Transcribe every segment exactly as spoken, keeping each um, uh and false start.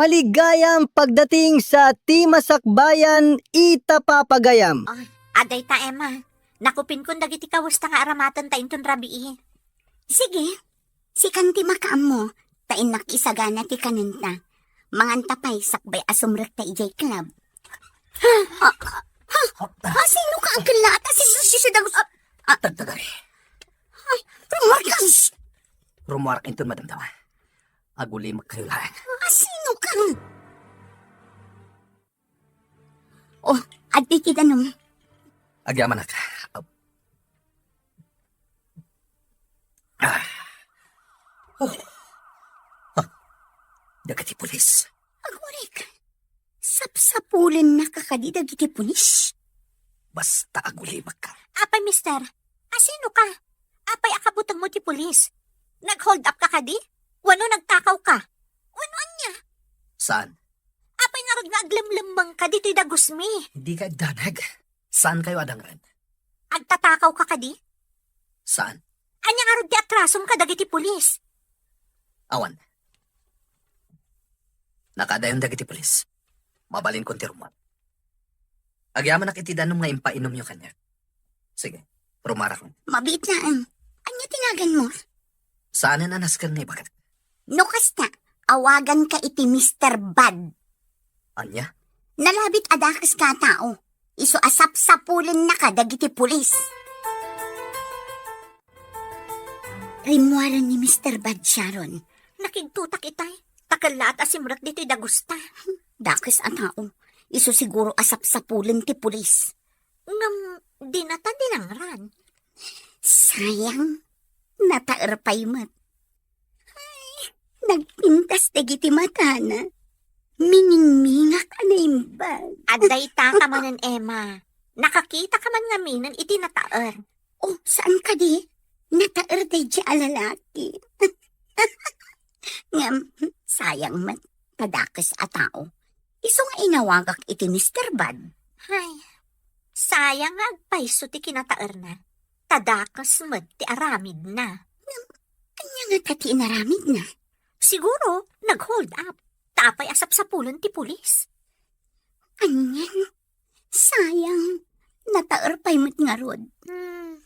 Maligayam pagdating sa ti masakbayan ita papagayam. Ay, adayta, Emma. Nakupinkon dagiti kawesta nga aramatenta inton rabii. Sige, sikan ti makaammo, ta innak isagana ti kanenta. Manganta pay sakbay a sumrekta idiay club. Ha? Ha? Ha? Sino ka ang kallata? Si, si, si Dagus-, ah, ah. Tagtagari. Ay, Marcos! Rumuarak inton madamdama. Agulimek kayo laeng. Ah, sino ka? Oh, adtoy ti danum. Agyamanak. Ah. Oh. Ah. Dagiti pulis. Agurik. Sapsapulennaka kadi dagiti pulis? Basta agulimek ka. Apay, mister, asino ka? Apay a kabutengmo ti pulis? Nag-hold up ka kadi? Wenno nagtakaw ka? Wenno ania? Saan? Apay ngarud nga aglemlemmeng ka ditoy dagusmi? Di ka agdanag. Saan kayo adangren? Agtatakaw ka kadi? Saan? Ania ngarud ti atrasom kadagiti pulis? Awan. Nakadayon dagiti pulis. Mabalinkon ti rummuar. Agyamanak iti danum nga impainomyo kaniak. Sige, rumuarakon. Mabiit laeng. Ania ti naganmo? Saanen a nasken nga ibagak. No kasta, awaganka iti Mister Bad. Ania? Nalabit a dakeska a tao. Isu a sapsapulennaka dagiti pulis. Rimmuaren ni Mister Bad, Sharon. Nakigtotak itay. Ta kellaat a simrek ditoy dagusta. Dakes a tao. Isu siguro a sapsapulen ti pulis. Ngem, dinata dinangran. Sayang, nataer pay met. Ay, nagpintas dagiti matana. Miningmingak a naimbag. Adda ita ka manen, Emma. Nakakita ka man ngaminen iti nataer. Oh, saan kadi? Nataer daydi a lalaki. Ngem, sayang met, ta dakes a tao. Isu nga inawagak iti Mister Bad. Hay, sayang nga agpayso ti kinataerna. Ta dakes met ti aramidna. Ngem, ania ngata ti inaramidna? Siguro, nag-hold up. Ta apay a sapsapulen ti pulis. Anian? Sayang. Nataer pay met ngarud. Hmm.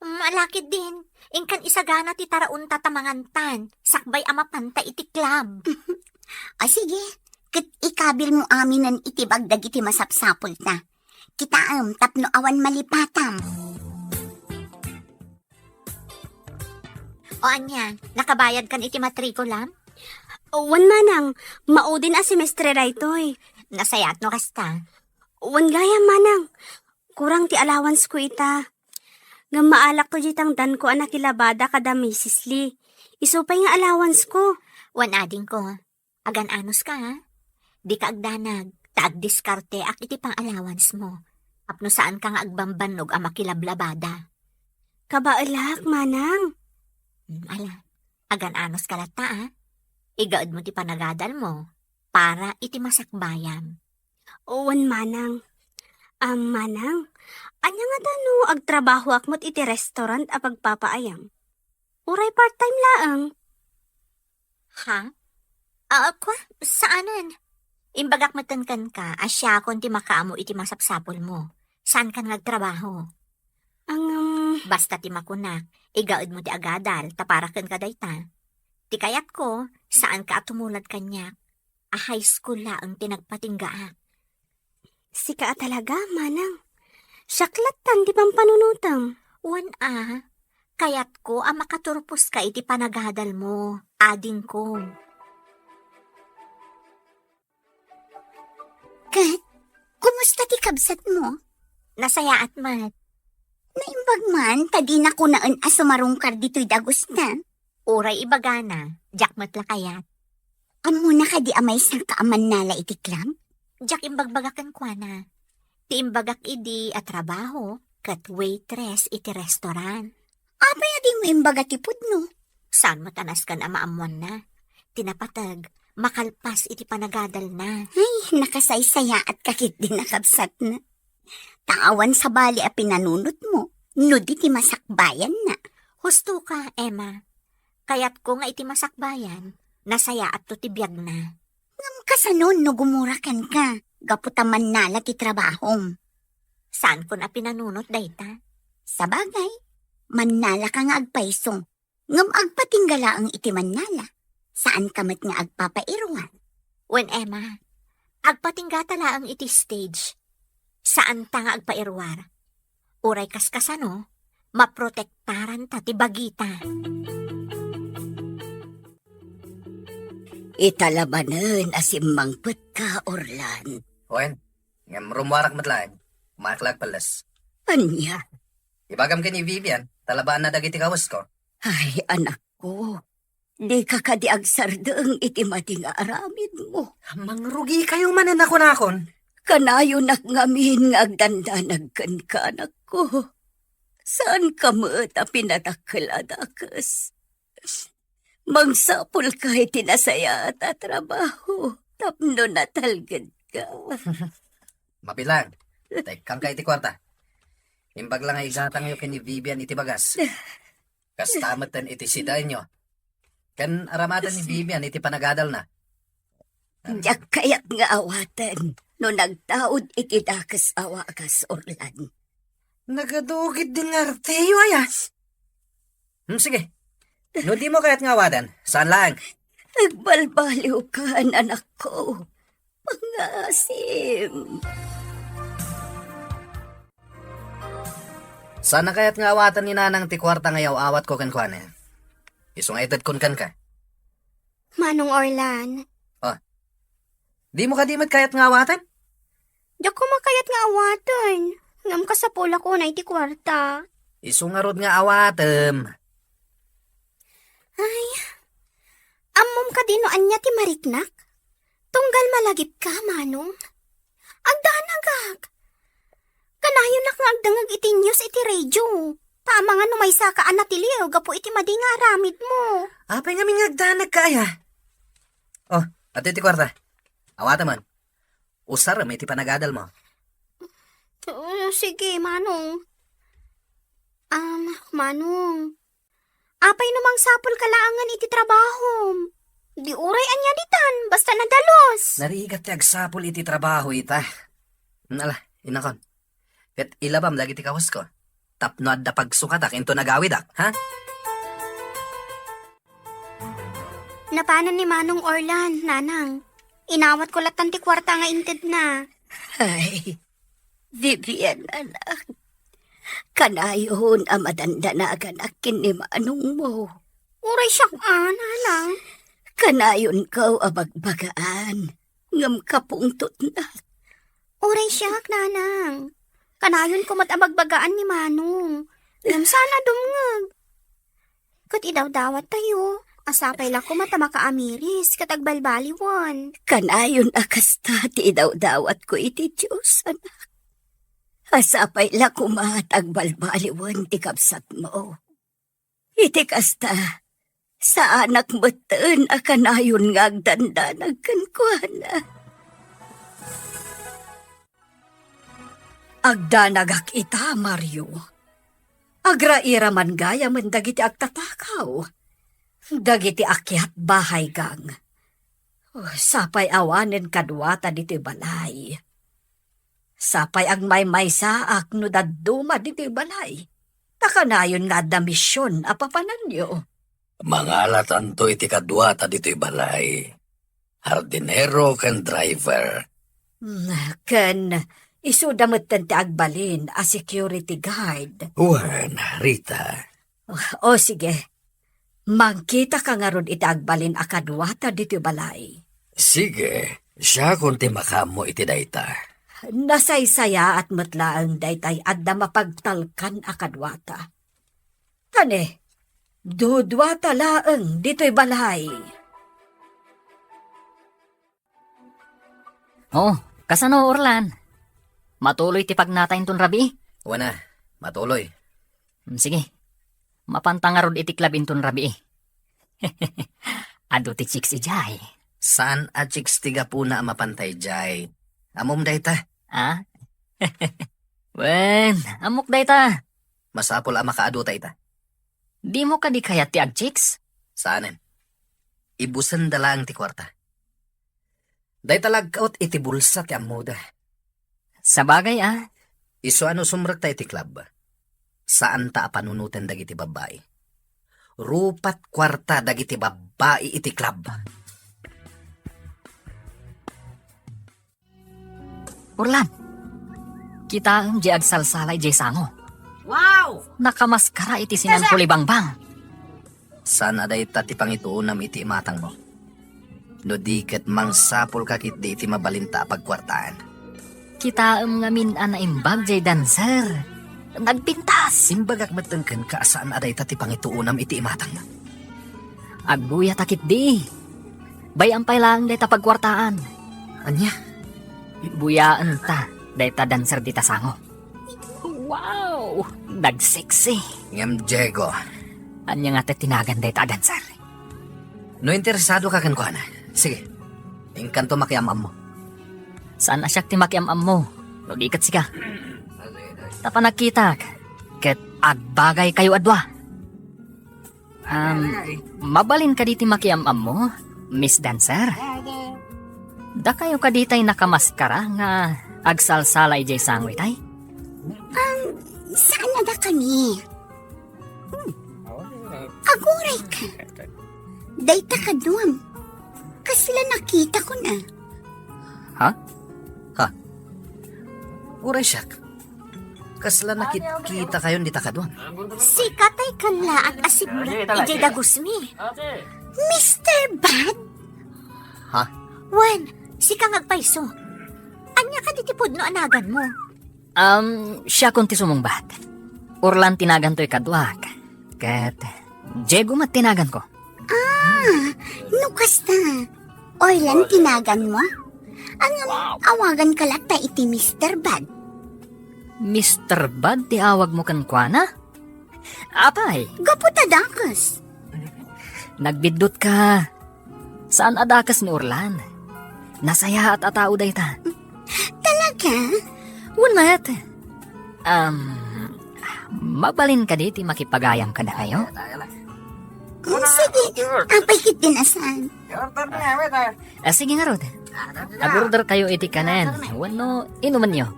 Malakid din. Inkan isagana ti taraonta ta mangantan. Sakbay a mapanta iti club. Ah, sige. Ket ikabilmo aminen iti bag dagiti masapsapulta. Kitaem tapno awan malipatam. O ania, nakabayadkan iti matrikulam? Wen, manang, maudin a semestre daytoy. Nasayaat no kasta. Wen gayam, manang, kurang ti allowance ko ita. Ngem maalakto diay tangdanko a nakilabada kada Misis Lee. Isu pay nga allowance ko. Wen adingko, agan-anos ka, ha? Dika agdanag, ta agdiskarteak iti pang-allowance mo. Tapno saanka nga agbambannog a makilablabada. Kabaelak, manang. Hmm, ala, agan-anos ka latta, a. Igaedmo ti panagadal mo para iti masakbayam. Wen, manang. Am, manang, ania ngata no agtrabahoak met iti restaurant a pagpapaayam? Uray part-time laeng. Ha? Ah, kua, saanen? Imbagak metten kenka a siakon ti makaammo iti masapsapulmo. Saankan nga agtrabaho. Ngem, basta ti makunak, igaedmo ti agadal, ta para kenka dayta. Ti kayatko, saanka a tumulad kaniak. A high school laeng ti nagpatinggaak. Sika a talaga, manang. Siak lattan ti pampanunotem. Wen a, kayatko a makaturposka iti panagadal mo, adingko. Ket, kumusta ti kabsat mo? Nasayaat met. Naimbag man, ta dina kunaen a sumarungkar ditoy dagusta. Uray ibagana, diak met la kayat. Ammona kadi a maysa ka a mannala iti club? Diak imbagbaga kenkuana. Ti imbagak idi a trabaho ket waitress iti restaurant. Apay a dimo imbaga ti pudno? Saan met a nasken a maammoanna? Ti napateg, makalpas iti panagadalna. Ay, nakasaysayaatka ketdi nakabsatna. Ta awan sabali a pinanunotmo, no di ti masakbayanna. Husto ka, Emma. Kayatko nga iti masakbayan, nasayaatto ti biagna. Ngem Kanon no gumura kenka, gapu ta mannala ti trabahom? Saankon a pinanunot dayta. Sabagay, mannalaka nga agpayso. Ngem agpatingga laeng iti mannala. Saanka met nga agpapairuar. Wen, Emma, agpatinggata laeng iti stage. Saanta nga agpairuar. Uray kaskasano, maprotektaranta ti bagita. Ita la manen a simmangpetka, Orlan. Wen, ngem rummuarak met laeng. Umayak la agpelles. Ania? Ibagam ken ni Vivian, talabaanna dagiti kawesko. Ay, anakko, dika kadi agsardeng iti madi nga aramidmo. Mangrugikayo manen a kunakon. Kanayonak ngamin nga agdandanag kenka, anakko. Saanka met a pinadakkel a dakes. Mangsapulka iti nasayaat a trabaho tapno natalgedka. Mabilang, tekkangka iti kuarta. Imbag la nga igatangyo ken ni Vivian iti bagas. Kasta metten iti sidaenyo. Ken aramaten ni Vivian iti panagadalna. Diak kayat nga awaten no nagtaud iti dakes a wagas, Orlan. Nagadu ketdin nga arteyo, aya? Hmm, sige. No dimo kayat nga awaten, saan laeng. Agbalbaliwkan, anakko. Pangasim. Saan a kayat nga awaten ni Nanang ti kuarta nga yaw-awatko kenkuana? Isu nga itedkon kenka. Manong Orlan. Ah. Dimo kadi met kayat nga awaten? Diak koma kayat nga awaten. Ngem kasapulak unay ti kuarta. Isu ngarud nga awatem. Ay, ammom kadi no ania ti mariknak? Tunggal malagipka, Manong. Agdanagak. Kanayonak nga agdengngeg iti news iti radio. Ta amangan no maysaka a natiliw gapu iti madi nga aramidmo. Apay ngamin nga agdanagka, aya? Oh, adtoy ti kuarta. Awatem man. Usarem iti panagadalmo. Oh, sige, Manong. Um, Manong, apay no mangsapulka laengen iti trabahom? Di uray ania ditan, basta nadalus. Narigat ti agsapul iti trabaho ita. Ala, inakon. Ket ilabam dagiti kawesko. Tapno adda pagsukatak inton agawidak, ha? Napanen ni Manong Orlan, Nanang. Inawatko lattan ti kuarta nga intedna. Ay, Vivian, anak. Kanayon a madandanaganak ken ni manongmo. Uray siak a, Nanang. Kanayonko a bagbagaan, ngem kapungtotnak. Uray siak, Nanang. Kanayonko met a bagbagaan ni Manong. Ngem saan a dumngeg. Ket idawdawattayo, a sapay la koma ta makaamiris ket agbalbaliwen. Kanayon a kasta ti idawdawatko iti Dios, anak. A sapay la koma ta agbalbaliwen ti kabsatmo. Iti kasta, saanak metten a kanayon nga agdandanag kenkuana. Agdanagak ita, Mario. Agrairaman gayamen dagiti agtatakaw, dagiti akiat bahay gang. Oh, sapay awanen kaduata ditoy balay. Sapay agmaymaysaak no dadduma ditoy balay. Ta kanayon nga adda mision a papananyo. Mangalatanto iti kaduata ditoy balay. Hardinero ken driver. Mm, ken isuda metten ti agbalin a security guard. Wen, Rita. O, o, sige. Mangkitaka ngarud iti agbalin a kaduata ditoy balay. Sige, siakon ti makaammo iti dayta. Nasaysayaat met laeng daytay adda mapagtalkan a kaduata. Kani, duduata laeng ditoy balay. Oh, kasano, Orlan? Matuloy ti pagnata inton rabii? Wen a, matuloy. Mm, sige. Mapanta ngarud iti club inton rabii. Adu ti chicks idiay. Saan a chicks ti gapuna a mapanta idiay? Ammom dayta? Ah? Wen, ammok dayta. Masapul a makaaduta ita. Dimo kadi kayat ti agchicks? Saanen. Ibusenda laeng ti kuarta. Dayta la agkaot iti bulsa ti ammoda. Sabagay a. Isu a no sumrekta iti club, saanta a panunoten dagiti babbai. Rupat kuarta dagiti babbai iti club. Orlan, kitaem diay agsalsala idiay sango. Wow! Nakamaskara iti sinan Tessa! Kulibangbang. Saan a dayta ti pangituonam iti imatangmo? No di ket mangsapulka ketdi iti mabalinta a pagkuartaan. Kitaem ngamin a naimbag diay dancer. Nagpintas! Imbagak metten kenka a saan a dayta ti pangituonam iti imatangmo. Agbuyatak ketdi. Bay-am pay laeng dayta pagkuartaan. Ania? Buyaenta dayta dancer dita sango. Wow! Nagseksi. Ngem, Diego. Ania nga ti tinagan dayta a dancer? No interesadoka kenkuana, sige. Inkanto makiam-ammo. Saan a siak ti makiam-ammo, no di ket sika. Ta panagkitak, ket agbagaykayo a dua. Um, mabalin kadi ti makiam-ammo, Miss Dancer? Dakayo kadi tay nakamaskara nga agsalsala idiay sango itay? Um, saan a dakami? Hmm. Aguray ka. Dayta kaduam. Kasla nakita ko na. Ha? Ha? Uray siak. Kasla nakit-, kita kayon dita kaduam. Sika tay kallaat a simrek idiay dagusmi. Mister Bad? Ha? Wen, sika nga agpayso. Ania kadi ti pudno a naganmo? Um, siakon ti sumungbat. Orlan ti naganto ikaduak. Ket Diego met ti naganko. Ah, no kasta, Orlan ti naganmo? Ngem awaganka latta iti Mister Bad. Mister Bad ti awagmo kenkuana? Apay? Gapu ta dakes. Nagbiddutka. Saan a dakes ni Orlan. Nasayaat a tao dayta. Talaga? Wen met. Um, mabalin kadi ti makipagayam kadakayo? Mm, sige, apay ketdi a saan. Ah, sige ngarud. Agorder kayo iti kanen wenno inumenyo.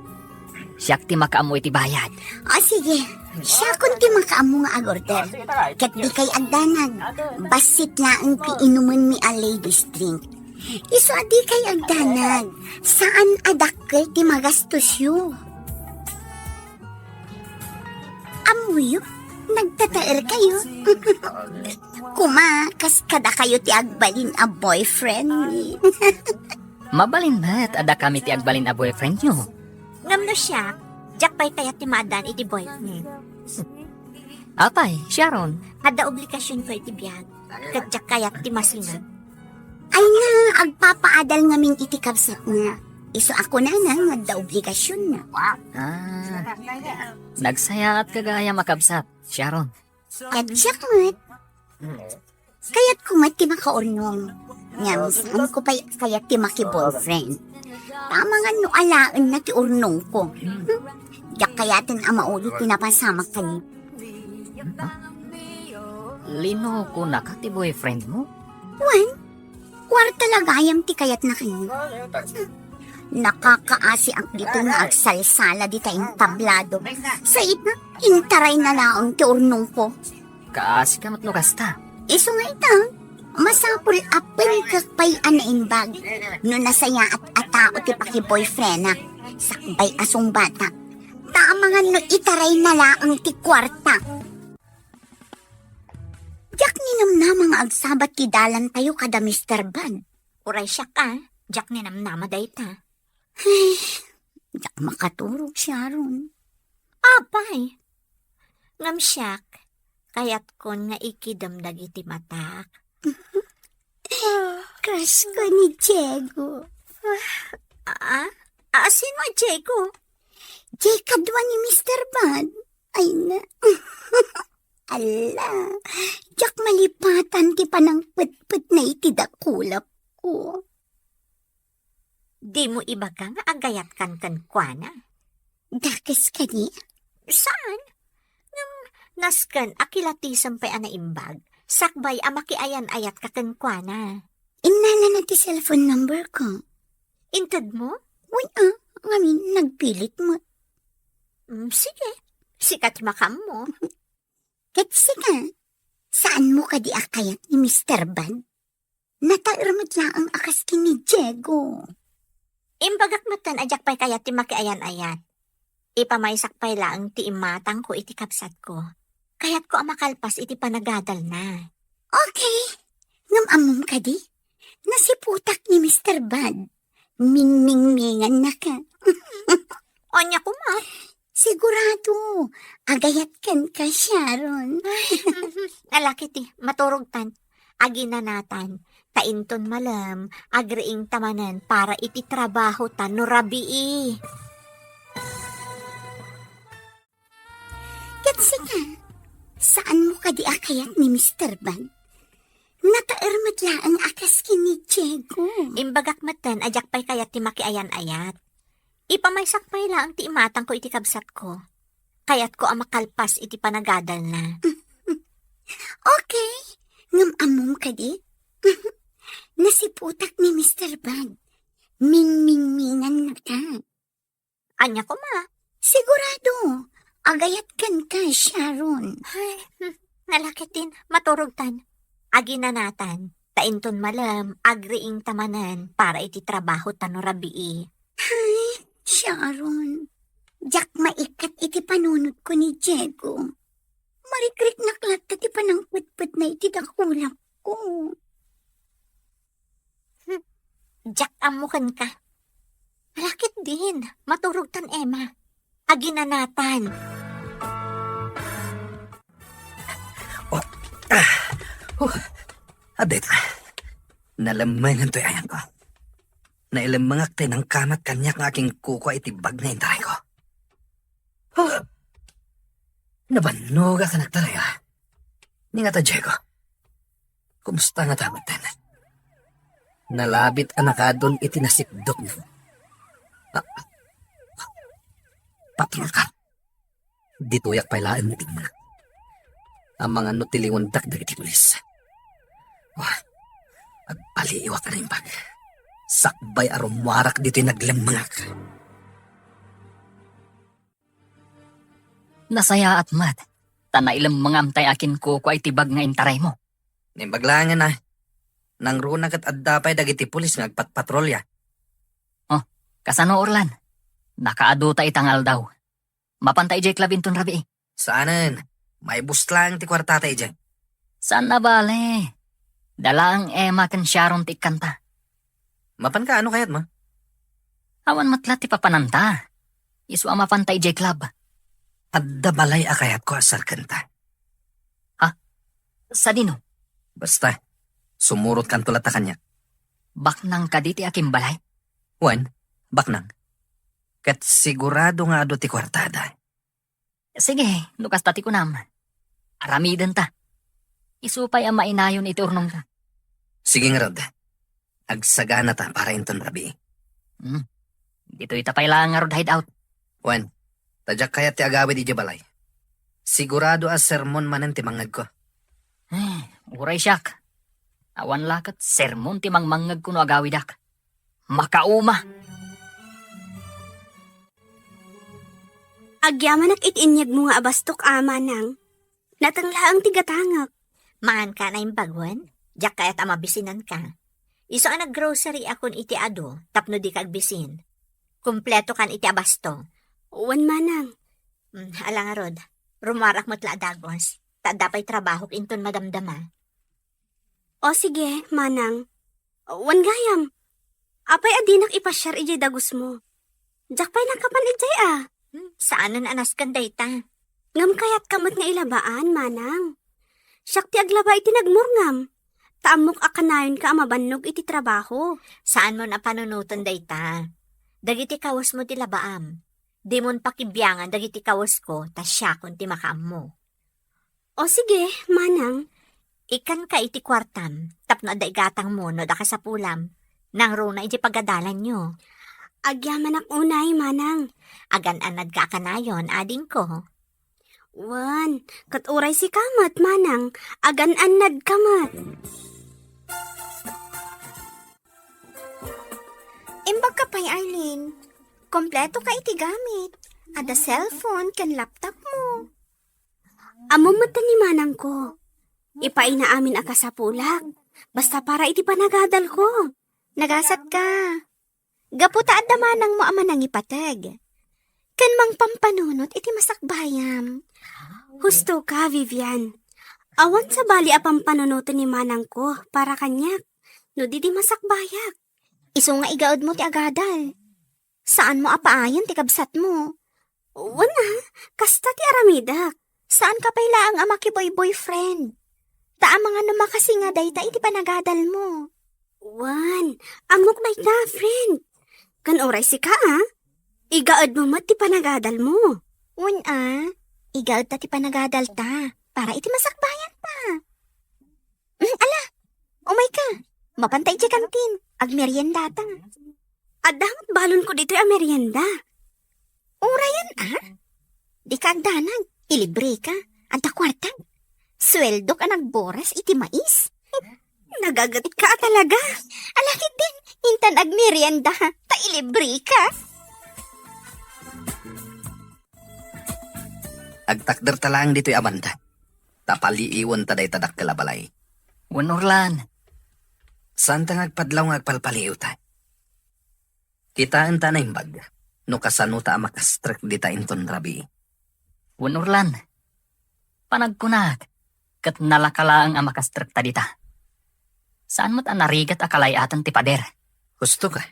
Siak ti makaammo iti bayad. O, sige. Siakon ti makaammo nga agorder. Ket dikay agdanag. Bassit laeng ti inumenmi a ladies drink. Isu a dikay agdanag. Saan a dakkel ti magastosyo. Ammoyo, nagtataerkayo. Kuma, kas kadakayo ti agbalin a boyfriendmi. Mabalin met a dakami ti agbalin a boyfriendyo. Ngem no siak, diak pay kayat ti maaddaan iti boyfriend. Apay, Sharon? Adda obligasionko iti biag, ket diak kayat ti masingag. Ay na, agpapaadal ngamin iti kabsatna. Isu a kunana nga adda obligasionna. Ah, nagsayaatka gayam a kabsat, Sharon. Ket siak met. Kayatko met ti makaurnong. Ngem saanko pay kayat ti maki-boyfriend. Amangan no alaenna ti urnongko. Diak kayaten a mauli ti napasamak kaniak. Linokonaka ti boyfriendmo? Wen, kuarta la gayam ti kayatna kaniak. Nakakaasiak ditoy nga agsalsala dita entablado. Sa ita, intarayna laeng ti urnongko. Kaasika met no kasta. Isu nga ita, masapul a penkek pay a naimbag no nasayaat a tao ti paki-boyfriendak, sakbay a sungbatak. Ta amangan no itarayna laeng ti kuarta. Diak ninamnama nga agsabat ti dalantayo kada Mister Bad. Uray siak a, diak ninamnama dayta. Ay, diak makaturog, Sharon. Apay, ngem siak, kayatkon nga ikidem dagiti matak. Crush ko ni Diego. Ah? Ah, sino a Diego? Diay kadua ni Mister Bad. Ay na. Ala, diak malipatan ti panangpetpetna iti dakulapko. Dimo ibaga nga agayatkan kenkuana? Dakes kadi? Saan? Ngem nasken a kilatisem pay a naimbag, sakbay a makiayan-ayatka kenkuana. Innalana ti cellphone number ko. Inted mo? Wen a, ngamin nagpilit met. Mm, sige. Sika ti makaammo. Ket sika, saan mo kadi a kayat ni Mister Bad? Nataer met laeng a kas ken ni Diego. Imbagak metten a diak pay kayat ti makiayan-ayat. Ipamaysak pay laeng ti imatangko iti kabsatko. Kayatko a makalpas iti panagadalna. Okay. Ngem ammom kadi? Nasiputak ni Mister Bad. Mingmingmingannaka. Ania koma? Sigurado, agayat kenka, Sharon. Ala ketdi, maturogtan, aginanatan, ta inton malem, agriingta manen para iti trabahota no rabii. Ket sika, saan mo kadi a kayat ni Mister Bad? Nataer met laeng a kas ken ni Diego. Imbagak metten a diak pay kayat ti makiayan-ayat. Ipamaysak pay laeng ti imatangko iti kabsatko. Kayatko a makalpas iti panagadalna. Okay, ngem ammom kadi? Nasiputak ni Mister Bad. Mingmingmingannaka. Ania koma? Sigurado, agayat kenka, Sharon. Ay, hmm, ala ketdin, maturogtan. Aginanatan, ta inton malem, agriingta manen para iti trabahota no rabii. Ay, Sharon, diak maikkat iti panunotko ni Diego. Marikriknak latta ti panangpetpetna iti dakulapko. Hmm. Diak ammo kenka. Ala ketdin, maturogtan, Emma. Aginanatan. Oh, ah, huh. Adda ita. Nalemmengen toy ayanko. Nailemmengak ti nangkamat kaniak nga akinkukua iti bag nga intarayko. Huh. Nabannogak a nagtaray, a. Ni ngata, Diego. Kumusta ngata metten? Nalabit a nakadun iti nasikdutna. Ah, patrol ka. Ditoyak pay laeng naglemmengan. Amangan no tiliwendak dagiti pulis. Wah, agpaliiwak a naimbag. Sakbay a rummuarak ditoy naglemmengak. Nasayaat met, ta nailemmengam tay akinkukua iti bag nga intaraymo. Naimbag laengen a. Nangruna ket adda pay dagiti pulis nga agpatpatrolya. Oh, kasano, Orlan? Nakaadu ta ita nga aldaw. Mapanta idiay club inton rabii? Saanen. Maibus laeng ti kuartata idiay. Saan a bale. Dalaeng Emma ken Sharon ti ikkanta. Mapanka, ano kayatmo? Awan met la ti papananta. Isu a mapanta idiay club. Adda balay a kayatko a sarkenta. Ha? Sadino? Basta, sumurotkanto latta kaniak. Baknang kadi ti akimbalay? Wen, baknang. Ket sigurado nga adu ti kuartada. Sige, no kasta ti kunam. Aramidenta. Isu pay a mainayon iti urnongta. Sige ngarud. Agsaganata para inton rabii. Hmm. Ditoyta pay laeng ngarud hideout. Wen, ta diak kayat ti agawid idiay balay. Sigurado a sermon manen ti mangngegko. Eh, uray siak. Awan la ket sermon ti mangmangngegko no agawidak. Makauma! Agyamanak iti inyegmo nga abastok, a, manang. Nateng laeng ti gatangek. Manganka a naimbag wen? Diak kayat a mabisinanka. Isu a naggrocery akon iti adu tapno dika agbisin. Kumpleto kan iti abasto. Wen, manang. Mm, ala ngarud, rummuarak met la a dagus, ta adda pay trabahok inton madamdama. O sige, manang. Wen gayam. Apay a dinak ipasiar idiay dagusmo? Diak pay nakapan idiay a. Hmm, saanen a nasken dayta. Ngem kayatka met nga ilabaan, manang. Siak ti aglaba iti nagmurngam. Ta ammok a kanayonka a mabannog iti trabaho. Saanmon a panunoten dayta. Dagiti kawesmo ti labaam. Dimon pakibiangan dagiti kawesko, ta siakon ti makaammo. O sige, manang. Ikkanka iti kuartam, tapno adda igatangmo no adda kasapulam. Nangruna idiay pagadalanyo. Agyamanak unay, manang. Agan-annadka a kanayon, adingko. Wen, ket uray sika met, manang, agan-annadka met. Imbag ka pay, Arlene. Kompleto ka iti gamit. Adda cellphone ken laptop mo. Ammom met ni manangko. Ipaina amin a kasapulak. Basta para iti panagadalko. Nagasat ka. Gapu ta adda manangmo a manangipateg. Ken mangpampanunot iti masakbayam. Husto ka, Vivian. Awan sabali a pampanunoten ni manangko para kaniak no di di masakbayak. Isu nga igaedmo ti agadal. Saanmo a paayen ti kabsatmo. Wen a, kasta ti aramidek. Saan ka pay laeng a makiboy-boyfriend. Ta amangan no makasinga dayta iti panagadalmo. Wen, ammok dayta, friend. Kan oray sika, a? Igaedmo met ti panagadalmo. Wen a, igaedta ti panagadalta para iti masakbayanta. Mm, ala, umayka. Mapanta idiay kantin. Agmeriendata. Adda met balonko ditoy a merienda. Urayan a? Dika agdanag. Ilibreka. Adda kuarta. Sueldok a nagboras iti mais. Nagagetka a talaga. Ala ketdin, intan agmerienda, ta ilibreka. Agtakderta laeng ditoy a banda. Ta paliiwenta dayta dakkel a balay. Wen, Orlan. Saanta nga agpadlaw nga agpalpaliiwta. Kitaenta a naimbag no kasanota a makastrek dita inton rabii. Wen, Orlan. Panagkunak, ket nalaka laeng a makastrekta dita. Saan met a narigat a kalay-aten ti pader. Husto ka.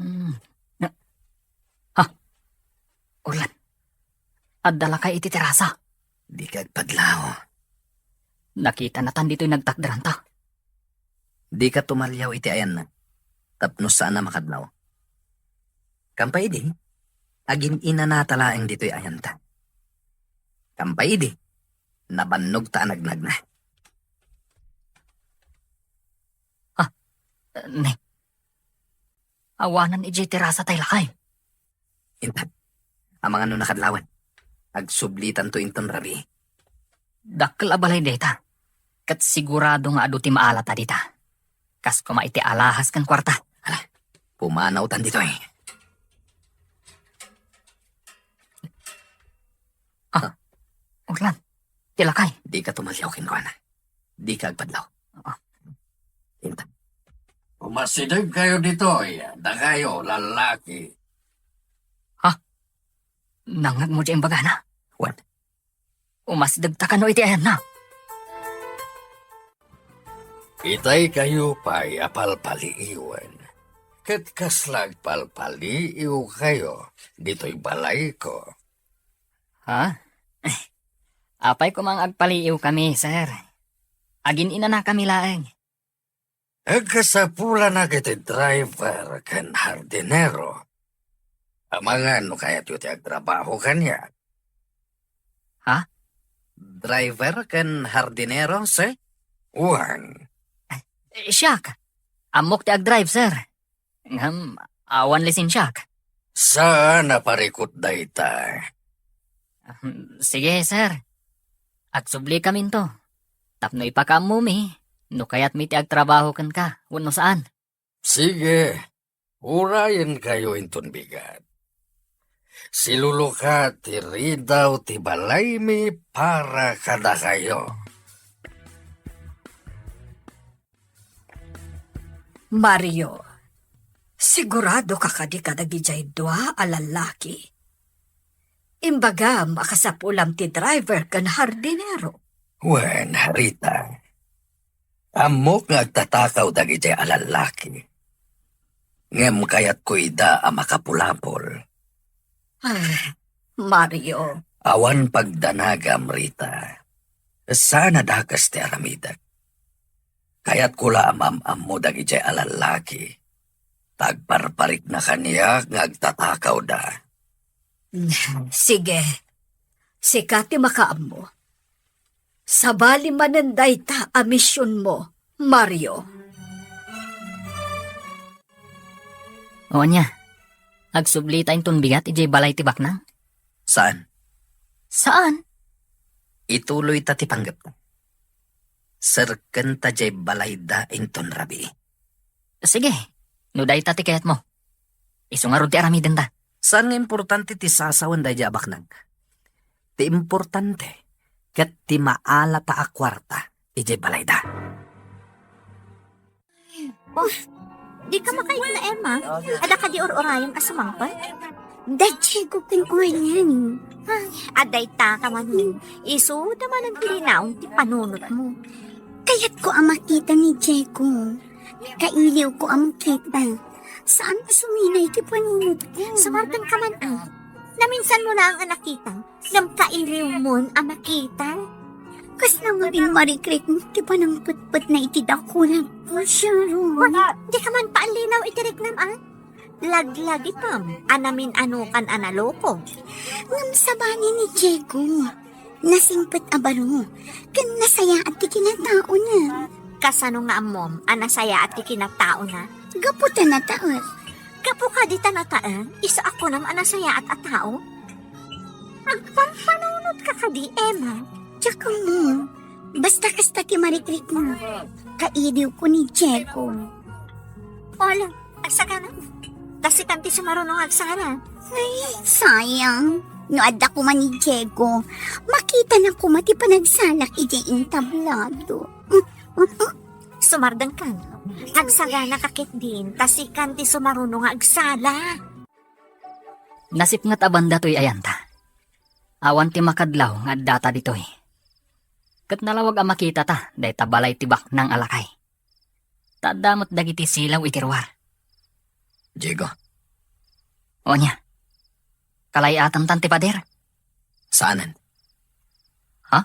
Hmm. Na-, ha? Orlan, adda lakay iti terasa. Dika agpadlaw. Nakitanatan ditoy nagtakderanta. Dika tumaliaw iti ayanna, tapno saan a makadlaw. Kampay idi, agin-inanata laeng ditoy ayanta. Kampay idi, nabannogta a nagnagna. Ha? Ne? Awanan idiay terasa tay lakay. Intan, amangan no nakadlawan. Agsublitanto inton rabii. Dakkel a balay dayta. Ket sigurado nga adu ti maalata dita. Kas koma iti alahas ken kuarta. Ala, pumanawtan ditoy. Ah, Orlan, ti lakay. Dika tumaliaw kenkuana. Dika agpadlaw. Ah. Intan. Umasideg kayo ditoy, dakayo, lalaki. Ha? Nangngegmo ti imbagana? Wen. Umasidegta kano iti ayanna? Itay kayo pay a palpaliiwen. Ket kasla agpalpaliiw kayo ditoy balayko. Ha? Apay koma nga agpaliiw kami, sir. Agin-inana kami laeng. Agkasapulanak iti driver ken hardinero. Amangan no kayatyo ti agtrabaho kaniak. Ha? Driver ken hardinero, sir? Wen. Eh, siak. Ammok ti agdrive, sir. Ngem, awan lisensiak. Saan a parikut dayta? Hmm, sige, sir. Agsubli kaminto. Tapno ipakaammomi, no kayatmi ti agtrabaho kenka, wenno saan. Sige, urayen kayo inton bigat. Siluloka ti ridaw ti balaymi para kadakayo. Mario, sigurado ka kadi kadagidiay dua a lallaki? Imbagam a kasapulam ti driver ken hardinero. Wen, Rita. Ammok nga agtatakaw dagidiay a lallaki. Ngem kayatko ida a makapulapol. Ah, Mario. Awan pagdanagam, Rita. Saan a dakes ti aramidek. Kayatko la a maam-ammo dagidiay a lallaki. Ta agparparikna kaniak nga agtatakawda. Sige. Sika ti makaammo. Sabali manen dayta a misionmo, Mario. O ania, agsublita inton bigat idiay balay ti baknang? Saan. Saan? Ituloyta ti panggepta. Serkenta diay balayda inton rabii. Sige, No dayta ti kayatmo, isu ngarud ti aramidenta. Saan nga importante ti sasawen daydiay a baknang. Ti importante, ket ti maalata a kuarta idiay balayda. Oh, di ka makaipna, Emma. Adda kadi ur-urayem a sumangpet? Da Diego ken Orlan. Ah, adda ita ka man. Isu da manen ti linaon ti panunotmo. Kayatko a makita ni Diego. Kailiwko a makita. Saan a suminay ti panunotko. Sumardeng ka man, ah. Naminsanmo laeng a nakita. Ngem kailiwmon a makita. Kasla ngamin marikrik ti panangpetpetna iti dakulag. Sharon. Wa, di ka man paallinaw iti riknam, ah. Laglagitam a namin-anokan a naloko. Ngem sabali ni Diego, nasingpet a baro, ken nasayaat ti kinataona. Kasano nga ammom a nasayaat ti kinataona? Gapu ta nataen. Gapu kadi ta nataen, isu a kunam a nasayaat a tao? Agpampanunot ka kadi, Emma? Diak ammo. Basta kasta ti marikrikmo. Kailiwko ni Diego. Wala, agsagana. Ta sikan ti sumaruno nga agsala. Ay, sayang. No adda koma ni Diego, makitana koma ti panagsalak idiay entablado. Sumardengkan. Agsagana ka ketdin, ta sikan ti sumaruno nga agsala. Nasipnget a banda toy ayanta. Awan ti makadlaw nga addata ditoy. Ket nalawag a makitata dayta balay ti baknang a lakay. Ta adda met dagiti silaw iti ruar. Diego. Ania? Kalay-atantan ti pader? Saanen. Ha?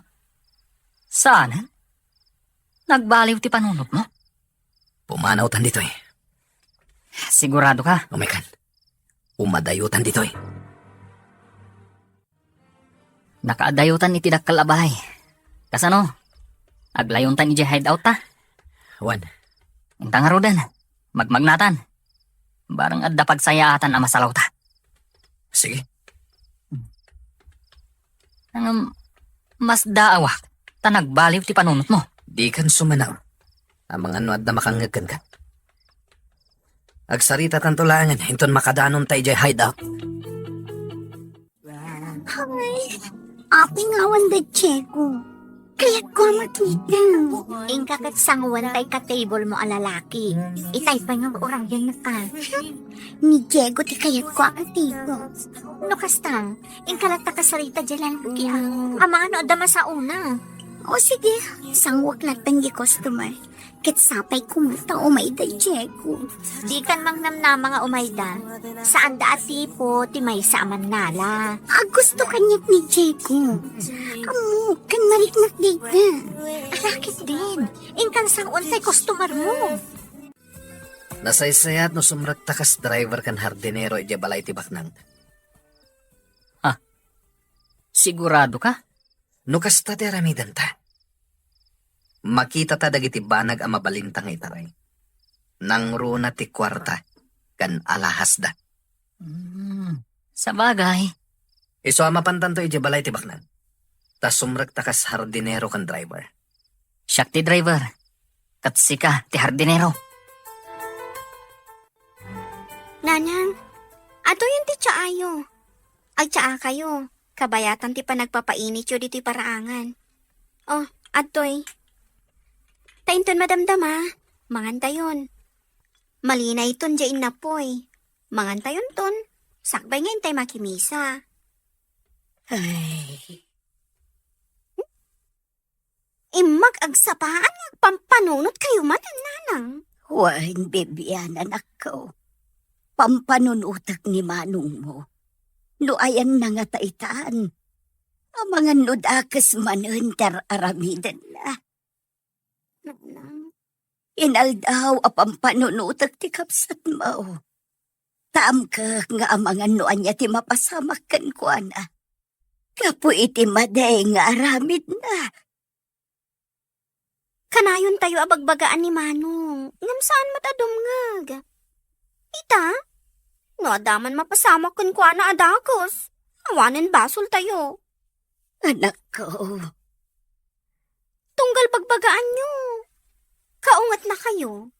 Saanen? Nagbaliw ti panunotmo? Pumanawtan ditoy. Sigurado ka? Umaykan. Umadayutan ditoy. Nakaadayotan iti dakkel a balay. Kasano? Aglayontan idiay hideout ta? Wen. Inta ngaruden. Magmagnatan. Bareng adda pagsayaatan a masalawta. Sige. Ngem, masdaawak ta nagbaliw ti panunotmo. Dikan sumanaw. Amangan no adda makangngeg kenka. Agsaritatanto laengen inton makadanonta idiay hideout. Ay, apay nga awan da Diego? Kayatko a makita. Inka ket sanguenta ika-table mo a lalaki. Itay pay nga urayenka. Ni Diego ti kayatko a ka-table. No kasta, inka latta kasarita diay lalaki, a. Amangan no adda masaona. O sige, sanguek latta diay customer. Ket sapay koma ta umay da Diego. Dikan mangnamnama nga umayda. Saanda a tipo ti maysa a mannala. Aggusto kaniak ni Diego. Ammok, ken mariknak dayta. Ala ketdin. Inkan sanguentay customer mo. Nasaysayaat no sumrekta kas driver ken hardinero idiay balay ti baknang. Ha? Sigurado ka? No kasta ti aramidenta, makitata dagiti banag a mabalinta nga itaray. Nangruna ti kuarta ken alahasda. Hmm, sabagay. Isu a mapantanto idiay balay ti baknang. Ta sumrekta kas hardinero ken driver. Siak ti driver, ket sika ti hardinero. Nanang, adtoyen ti tsaayo. Agtsaakayo, kabayatan ti panagpapainityo ditoy paraangan. Oh, adtoy. Ta inton madamdama, mangantayon. Malinayton diay innapoy. Mangantayonton, sakbay nga intay makimisa. Ay. Immag agsapaan nga agpampanunotkayo manen, nanang. Wen, Bibian, anakko. Pampanunotek ni manongmo. No ayanna ngata itan, amangan no dakes manen ti ar-aramidenna. Nanang. Inaldaw a pampanunotek ti kabsatmo. Ta amkek nga amangan no ania ti mapasamak kenkuana. Gapu iti madi nga aramidna. Kanayontayo a bagbagaan ni Manong, ngem saan met a dumngeg. Ita, no adda man mapasamak kenkuana a dakes, awanen basoltayo. Anakko. Tunggal bagbagaanyo. Kaungetnakayo.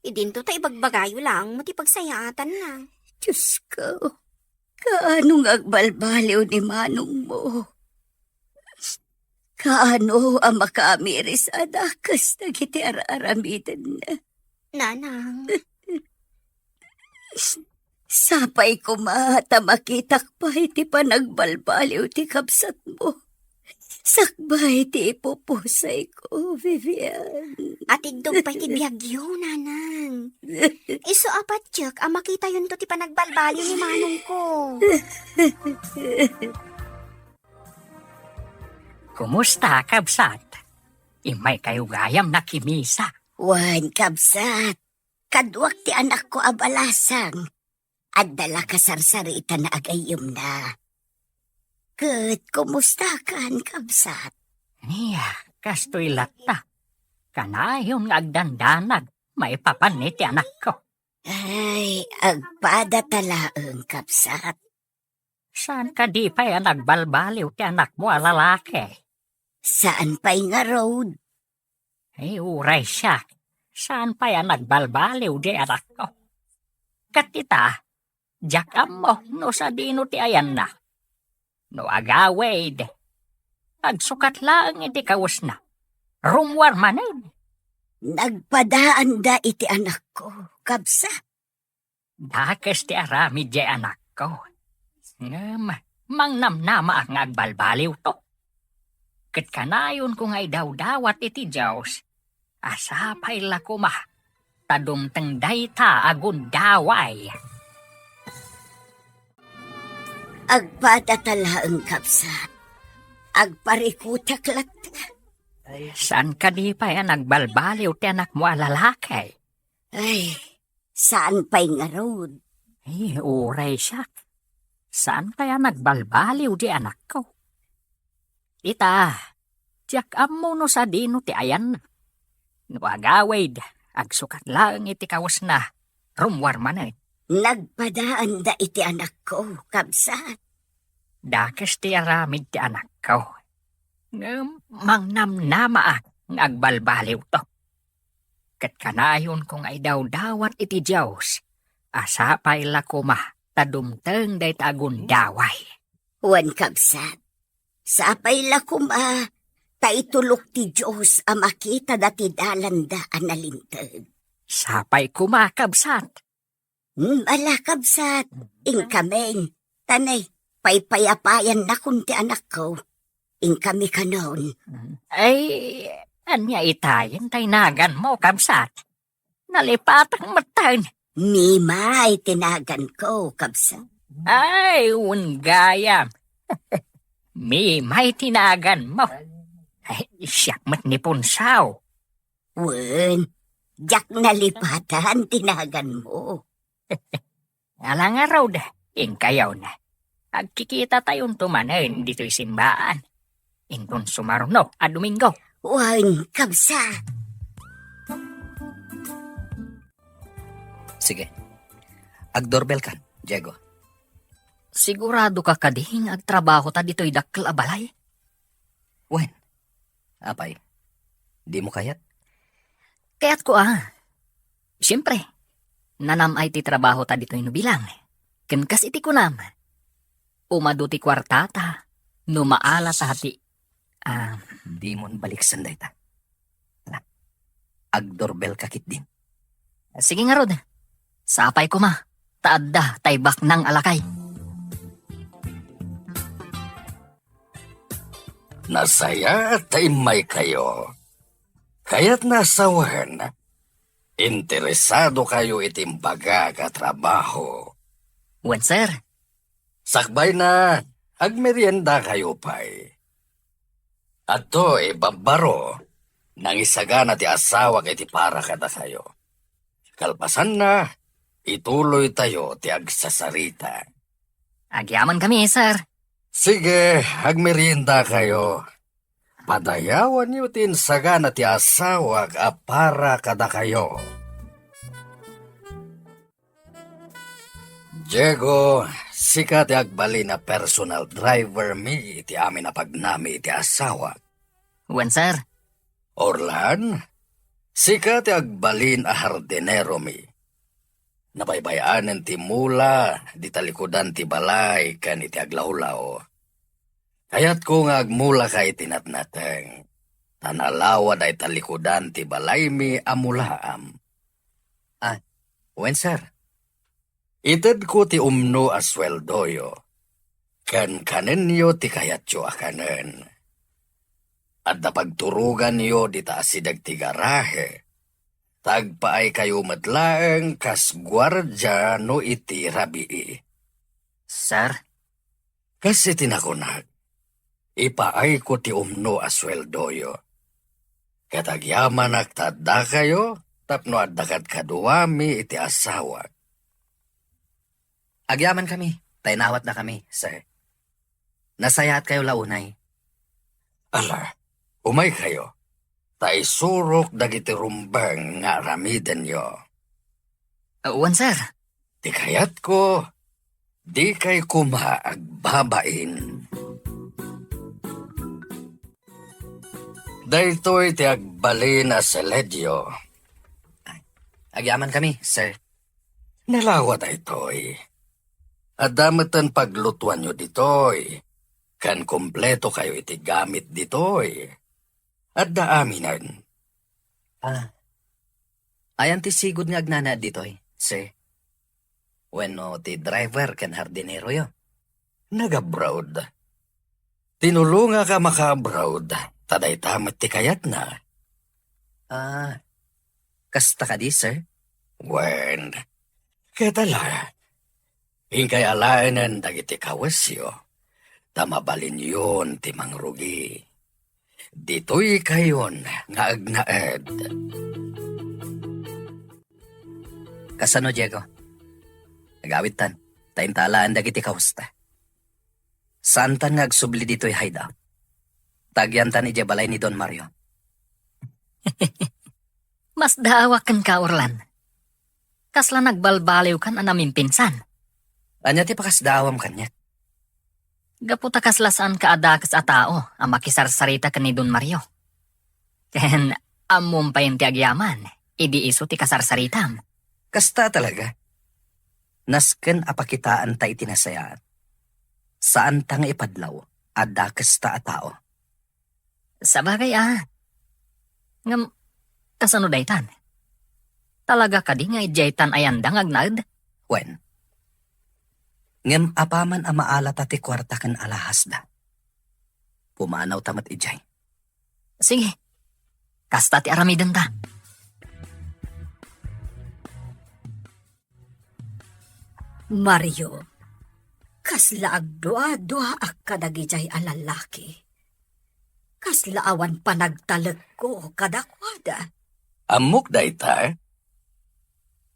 Idinto ta ibagbagayo laeng met ti pagsayaatanna. Diyos ko, kaano nga agbalbaliw ni manongmo? Kaano a makaamiris a dakes dagiti ar-aramidenna? Nanang. Sapay koma ta makitak pay ti panagbalbaliw ti kabsatmo. Sakbay ti ipupusayko, Vivian. Atiddog pay ti biagyo, Nanang. Isu a patiek a makitayonto ti panagbalbaliw ni manongko. Kumusta, kabsat? Immaykayo gayam nakimisa. Wen, kabsat. Kaduak ti anakko a balasang. Adda la kasarsaritan a agayyemna. Ket kumustakan, kabsat? Ania, kastoy latta. Kanayon nga agdandanag maipapan iti anakko. Ay, agpada ta laeng, kabsat. Saan kadi pay a nagbalbaliw ti anakmo a lalaki? Saan pay ngarud. Ay, uray siak. Saan pay a nagbalbaliw di anakko? Ket ita, diak ammo no sadino ti ayanna. No agawid, agsukat laeng iti kawesna. Rummuar manen. Nagpadaanda iti anakko, kabsat. Dakes ti aramid diay anakko. Ngem, mangnamnamaak nga agbalbaliwto. Ket kanayonko nga idawdawat iti Dios a sapay la koma ta dumteng dayta a gundaway. Agpada ta laeng, kabsat. Agparikutak latta. Saan kadi pay a nagbalbaliw ti anakmo a lalaki? Ay, saan pay ngarud? Ay, uray siak. Saan kaya nagbalbaliw di anakko? Ita, diak ammo no sadino ti ayanna. No agawid, agsukat laeng iti kawesna, rummuar manen. Nagpadaanda iti anakko, kabsat. Dakes ti aramid ti anakko. Ngem mangnamnamaak nga agbalbaliwto. Ket kanayonko nga idawdawat iti Dios a sapay la koma ta dumteng dayta a gundaway. Wen, kabsat, sapay la koma ta itulok ti Dios a makitada ti dalanda a nalinteg. Sapay koma, kabsat. Hmm, ala, kabsat, inkamin. Tanay, paypayapayannakon ti anakko. Inkami kanon. Ay, ania itayen tay naganmo, kabsat? Nalipatak metten. Mimay ti naganko, kabsat. Ay, wen gayam. Mimay ti naganmo. Ay, siak met ni Punsaw. Wen, diak nalipatan ti naganmo. Ala ngarud, inkayon. Agkikitatayon to manen ditoy simbaan. Inton sumaruno a Domingo. Wen, kabsat. Sige. Agdorbel kan, Diego. Sigurado ka kadi nga agtrabaho ta ditoy dakkel a balay? Wen, apay, dimo kayat? Kayatko a. Siyempre, nanam-ay ti trabaho ta ditoy no bilang. Ken kas iti kunam, umadu ti kuartata no maala ta ti, ah, dimon baliksen dayta. Ala, agdorbel ka ketdin. Sige ngarud. Sapay koma, ta adda tay baknang a lakay. Nasayaat ta immaykayo. Kayatna a sawen, interesado kayo iti imbagak a trabaho. Wen, sir. Sakbayna, agmerienda kayo pay. Adtoy babbaro, nangisagana ti asawak iti para kadakayo. Kalpasanna, ituloytayo ti agsasarita. Agyamankami, sir. Sige, agmerienda kayo. Padayawanyo ti insagana ti asawak a para kadakayo. Diego, sika ti agbalin a personal driver mi iti amin a pagnami iti asawa. Wen, sir. Orlan, Sika ti agbalin a hardineromi. Nabaybay-anen ti mula di talikudan ti balay ken iti aglawlaw. Kayatko nga agmulaka iti natnateng, ta nalawa dayta likudan ti balaymi a mulaam. Ah, wen, sir. Itedko ti umno a sueldoyo, ken kanenyo ti kayatyo a kanen. Adda pagturoganyo dita asideg ti garahe, ta agpaaykayo met laeng kas guardia no iti rabii. Sir? Kas iti nakunak, ipaayko ti umno a sueldoyo. Ket agyamanak ta addakayo tapno adda kadkaduami iti asawak. Agyamankami, ta inawatdakami, sir. Nasayaatkayo la unay. Ala, umaykayo, ta isurok dagiti rumbeng nga aramidenyo. Wen, sir. Ti kayatko, dikay koma agbabain. Daytoy ti agbalin a seledio. Agyamankami, sir. Nalawa daytoy. Adda metten paglutuanyo ditoy, ken kumpletokayo iti gamit ditoy. Adda aminen. Ah. Ayan ti sigud nga agnanaed ditoy, sir? Wenno ti driver ken hardineroyo? Nag-abroad. Tinulongak a maka-abroad, ta dayta met ti kayatna. Ah, kasta kadi, sir? Wen, ket ala, inkay alaenen dagiti kawesyo, ta mabalinyon ti mangrugi. Ditoykayon nga agnaed. Kasano, Diego? Agawidtan, ta inta alaen dagiti kawesta. Saantan nga agsubli ditoy hideout. Ta agyantan idiay balay ni Don Mario. Masdaawak kenka, Orlan. Kasla nagbalbaliwkan a namimpinsan. Ania ti pakasdaawam kaniak? Gapu ta kasla saanka a dakes a tao a makisarsarita ken ni Don Mario. Ken ammom payen ti agyaman, idi isu ti kasarsaritam. Kasta talaga. Nasken a pakitaanta iti nasayaat. Saanta nga ipadlaw a dakesta a tao. Sabagay a. Ngem, kasano daytan? Talaga kadi nga idiaytan a yanda nga agnaed? Wen. Ngem apaman a maalata ti kuarta ken alahasda, pumanawta met idiay. Sige. Kasta ti aramidenta. Mario, kasla agdua-duaak kadagidiay a lallaki. Kasla awan panagtalekko kadakuada. Ammok dayta,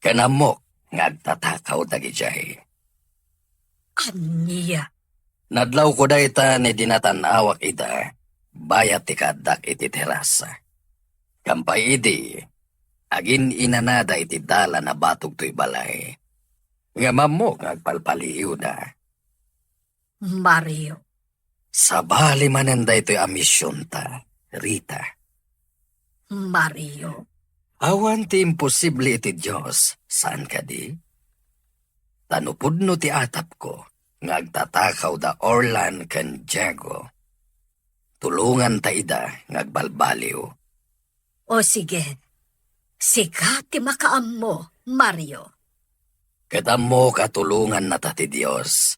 ken ammok nga agtatakaw dagidiay. Ania? Nadlawko dayta idi natan-awak ida, bayat ti kaaddak iti terasa. Kampay idi, agin-inanada iti dalan a batog toy balay. Ngem ammok nga agpalpaliiwda. Mario. Sabali manen daytoy a misionta, Rita. Mario. Awan ti imposible iti Dios, saan kadi? Ta no pudno ti atapko nga agtatakaw da Orlan ken Diego, tulonganta ida nga agbalbaliw. O sige, sika ti makaammo, Mario. Ket ammok a tulongannata ti Dios,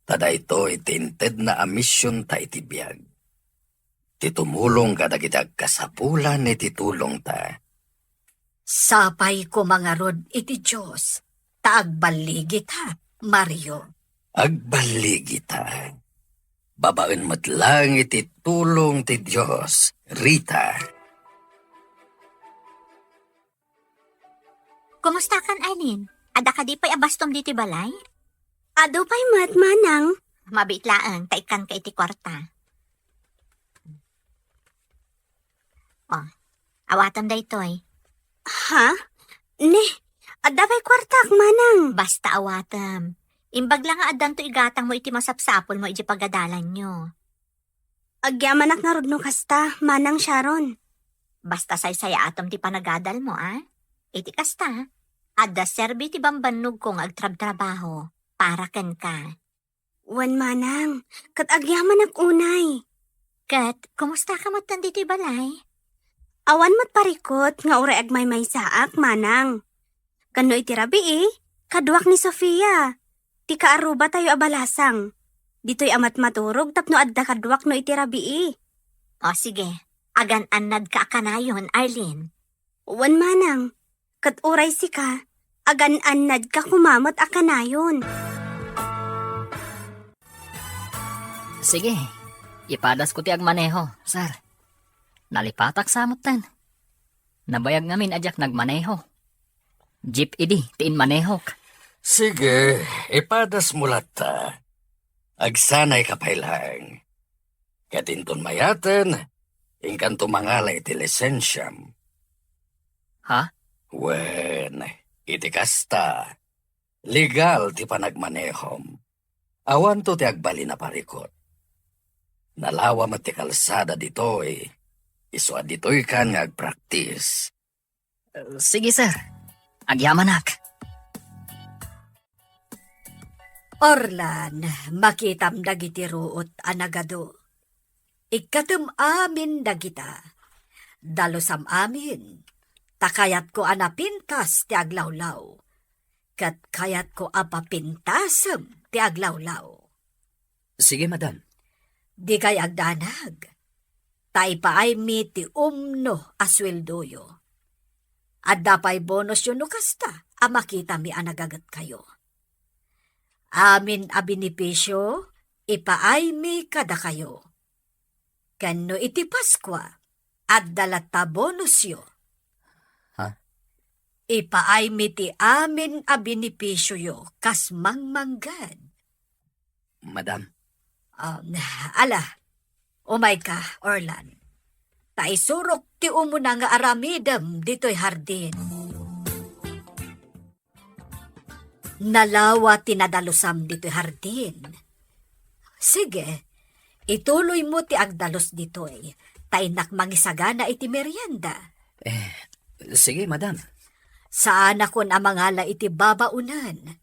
ta daytoy ti intedna a misionta iti biag. Ti tumulong kadagiti agkasapulan iti tulongta. Sapay koma ngarud iti Dios, ta agballigita, Mario. Agballigita. Babaen met laeng iti tulong ti Dios, Rita. Kumustakan, Aileen? Adda kadi pay a bastom ditoy balay? Adu pay met, manang. Mabiit laeng, ta ikkanka iti kuarta. Oh, awatem daytoy. Ha? Ne, adda pay kuartak, manang. Basta awatem. Imbag la nga addanto igatangmo iti masapsapulmo iti pagadalanyo. Agyamanak ngarud no kasta, Manang Sharon. Basta saysayaatem ti panagadalmo, a? Iti kasta, adda serbi ti bambannogko nga agtrabtrabaho para kenka. Wen, manang, ket agyamanak unay. Ket, kumustaka metten ditoy balay? Awan met parikut nga uray agmaymaysaak, manang. Ken no iti rabii, kaduak ni Sofia, ti kaarrubatayo a balasang. Ditoy a matmaturog tapno adda kaduak no iti rabii. O sige, agan-annadka a kanayon, Arlene. Wen, manang, ket uray sika, agan-annadka koma met a kanayon. Sige, ipadasko ti agmaneho, sir. Nalipatak sa metten. Nabayag ngamin a diak nagmaneho. Jeep idi ti inmanehok. Sige, ipadasmo latta. Agsanayka pay laeng. Ket inton mayaten, inkanto mangala iti lisensiam. Ha? Wen, iti kasta, legal ti panagmanehom. Awanto ti agbalin a parikut. Nalawa met ti kalsada ditoy, isu a ditoykan nga agpraktis. Sige, sir. Agyamanak. Orlan, makitam dagiti ruot a nagadu. Ikkatem amin dagita. Dalusam amin. Ta kayatko a napintas ti aglawlaw. Ket kayatko a papintasem ti aglawlaw. Sige, madam. Dikay agdanag. Ta ipaaymi ti umno a sueldoyo. Adda pay bonusyo no kasta a makitami a nagagetkayo. Amin a benepisio, ipaaymi kadakayo. Ken no iti Paskua, adda latta bonusyo. Ha? Ipaaymi ti amin a benepisioyo kas mangmangged. Madam. Um, ala, umayka, Orlan. Ta isurok ti umuna nga aramidem ditoy hardin. Nalawa ti nadalusam ditoy hardin. Sige, ituloymo ti agdalus ditoy, ta innak mangisagana iti merienda. Eh, sige, madam. Saanakon a mangala iti babaonen,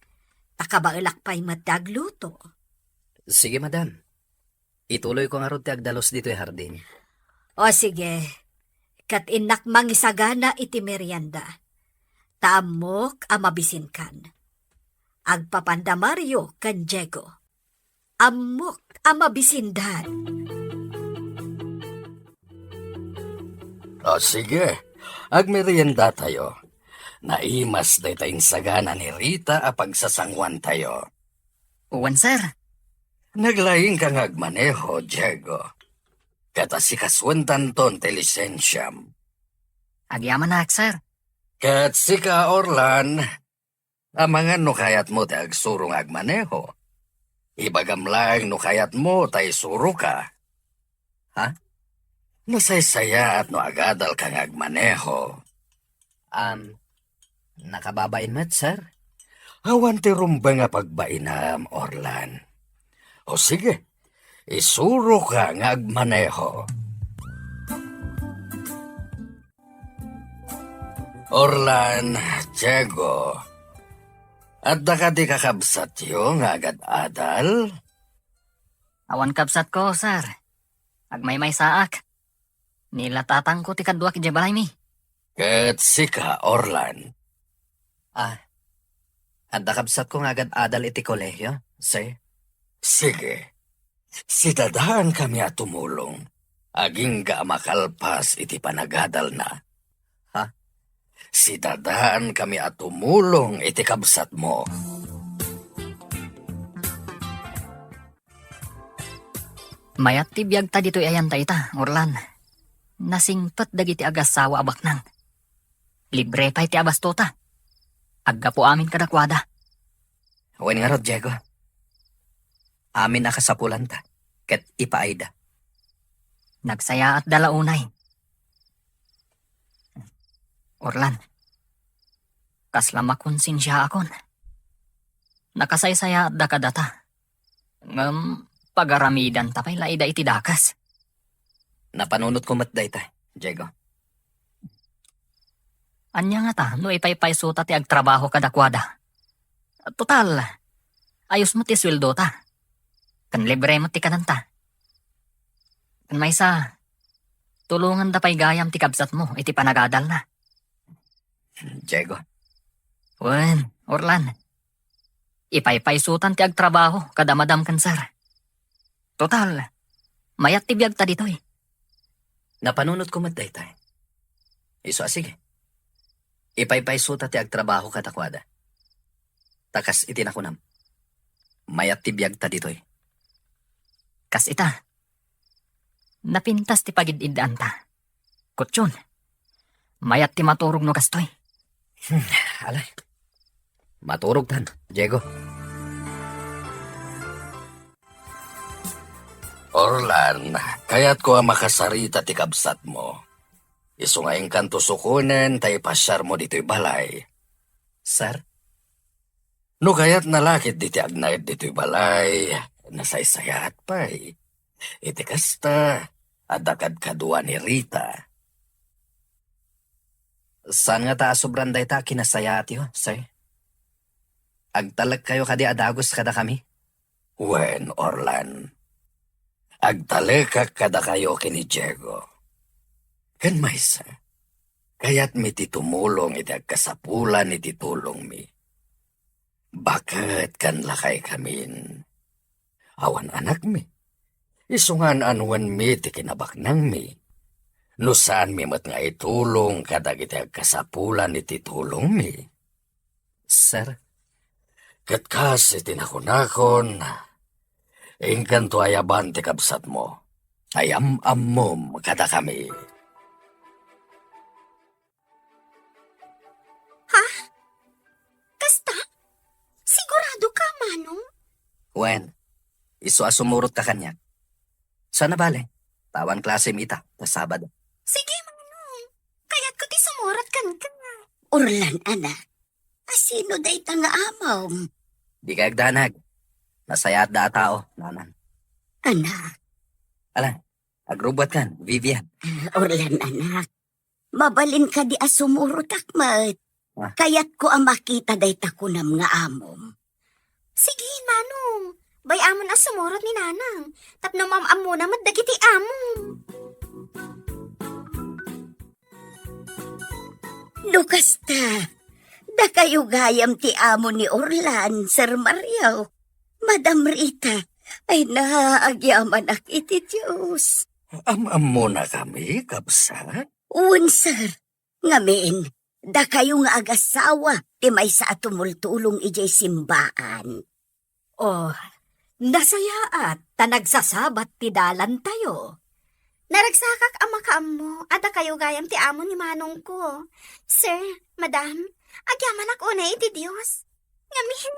ta kabaelak pay met ti agluto. Sige, madam. Ituloyko ngarud ti agdalus ditoy hardin. O sige, ket innak mangisagana iti merienda. Ta ammok a mabisinkan. Agpapanda Mario ken Diego. Ammok a mabisindan. O sige, agmeriendatayo. Naimas dayta insagana ni Rita a pagsasanguantayo. Wen, sir. Naglaingka nga agmaneho, Diego. Ket asikasuentanton ti lisensiam. Agyamanak, sir. Ket sika, Orlan, amangan no kayatmo ti agsuro nga agmaneho. Ibagam laeng no kayatmo ta isuroka. Ha? Nasaysayaat no agadalka nga agmaneho. Am, nakababain met, sir? Awan ti rumbeng a pagbainam, Orlan. O sige, isuroka nga agmaneho. Orlan, Diego, adda kadi kakabsatyo nga agad-adal? Awan kabsatko, sir. Agmaymaysaak. Ni la tatangko ti kaduak idiay balaymi. Ket sika, Orlan? Ah, adda kabsatko nga agad-adal iti kolehio, sir. Sige. Sidadaankami a tumulong. Agingga a makalpas iti panagadalna. Ha? Sidadaankami a tumulong iti kabsatmo. Mayat ti biagta ditoy ayan dayta, Orlan. Nasingpet dagiti agassawa a baknang. Libre pay ti abastota. Aggapu amin kadakuada. Wen ngarud, Diego. Amin a kasapulanta ket ipaayda. Nagsayaatda la unay. Orlan, kasla makonsensiaakon. Nakasaysayaatda kadata. Ngem pagaramidanta pay la ida iti dakes. Napanunotko met dayta, Diego. Ania ngata no ipaypaysota ti agtrabaho kadakuada? Total, ayos met ti sueldota. Ken libre met ti kanenta. Ken maysa, tulonganda pay gayam ti kabsatmo iti panagadalna. Diego. Wen, Orlan. Ipaypaysotan ti agtrabaho kada madam ken sir. Total, mayat ti biagta ditoy. Napanunotko met daytoy. Isu a sige. Ipaypaysota ti agtrabaho kadakuada. Ta kas iti nakunam, mayat ti biagta ditoy. Kas ita, napintas ti pagid-iddaanta. Kutyon, mayat ti maturog no kastoy. Hmm, alay. Maturogtan, Diego. Orlan, kayatko a makasarita ti kabsatmo. Isu nga inkanto sukonen ta ipasiarmo ditoy balay. Sir? No kayatna la ketdi ti agnaed ditoy balay, nasaysayaat pay. Iti kasta, adda kadkadua ni Rita. Saan ngata a sobran dayta a kinasayaatyo, sir? Agtalekkayo kadi a dagus kadakami? Wen, Orlan. Agtalekak kadakayo ken ni Diego. Ken maysa, kayatmi ti tumulong iti agkasapulan iti tulongmi. Baket ken lakaykamin. Awan anakmi. Isu nga an-anuenmi ti kinabaknangmi. No saanmi met nga itulong kadagiti agkasapulan iti tulongmi. Sir? Ket kas iti nakunakon, inkanto ayaban ti kabsatmo. Ayam-ammom kadakami. Ha? Kasta? Sigurado ka, Manong? Wen, isu a sumurotka kaniak. Saan a bale, ta awan klasem ita, ta Sabado. Sige, Manong. Kayatko ti sumurot kenka. Orlan, anak. Asino dayta nga amom? Dika agdanag. Nasayaatda a tao, Nanang. Anak. Ala, agrubbuatkan, Vivian. Ah, Orlan, anak. Mabalin kadi a sumurotak met? Ah. Kayatko a makita dayta kunam nga amom. Sige, Manong. Bay-amon a sumurot ni Nanang. Tapno maam-ammona met dagiti amom. No kasta, dakayo gayam ti amo ni Orlan, Sir Mario. Madam Rita, ay na, agyamanak iti Dios. Am-ammona kami, kabsat? Wen, sir. Ngamin, dakayo nga agasawa ti maysa a tumultulong idiay simbaan. Oh, nasayaat ta nagsasabat ti dalantayo. Naragsakak a makaammo a dakayo gayam ti amo ni manongko. Sir, madam, agyamanak unay iti Dios. Ngamin,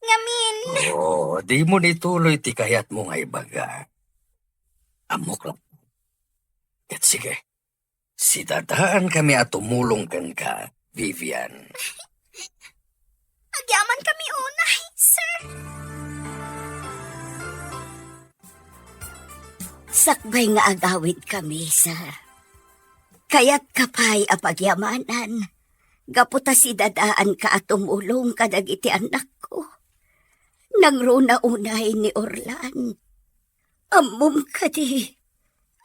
ngamin. Oh, dimo ituloy ti kayatmo nga ibaga. Ammok la. Ket sige, sidadaankami a tumulong kenka, Vivian. Agyamankami unay, sir. Sakbay nga agawidkami, sir. Kayatka pay a pagyamanan, gapu ta sidadaanka a tumulong kadagiti annakko. Nangruna unay ni Orlan. Ammom kadi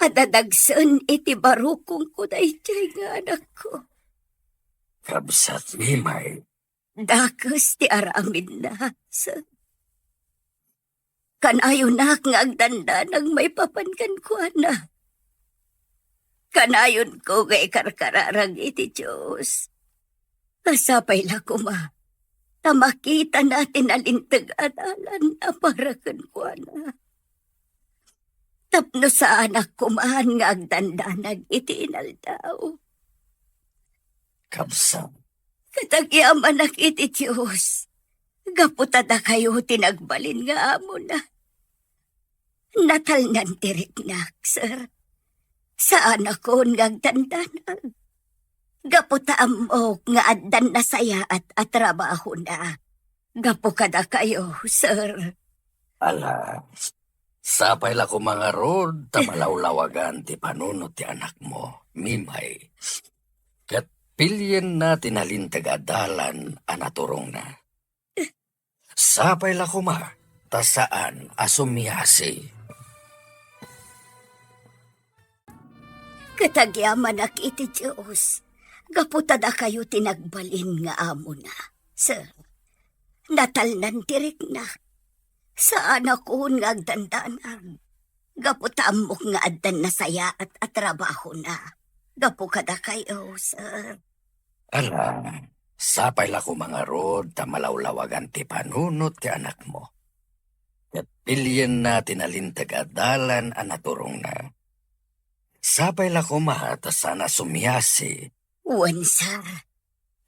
a dadagsen iti barukongko daydiay nga anakko? Kabsat, Mimay. Dakes ti aramidna, sir. Kanayonak nga agdandanag maipapan kenkuana. Kanayonko nga ikarkararag iti Dios. Sapay la koma ta makitana ti nalinteg a dalan a para kenkuana. Tapno saanak koman nga agdandanag iti inaldaw. Kabsat. Ket agyamanak iti Dios, gapu ta dakayo ti nagbalin nga amona. Natalnan ti riknak, sir. Saanakon nga agdandanag. Gapu ta ammok nga addan nasayaat a trabahona. Gapu kadakayo, sir. Ala, sapay la koma ngarud ta malawlawagan ti panunot ti anakmo, Mimay. Ket Pilienna ti nalinteg a dalan a naturongna. Sapay la koma ta saan a sumiasi. Ket agyamanak iti Dios, gapu ta dakayo ti nagbalin nga amona. Sir, natalnan ti rikna. Saanakon nga agdandanag, gapu ta ammok nga addan nasayaat a trabahona gapu kadakayo, sir. Ala, sapay la koma ngarud ta malawlawagan ti panunot ti anakmo. Ket pilienna ti nalinteg a dalan a naturongna. Sapay la koma ta saan a sumiasi. Wen, sir.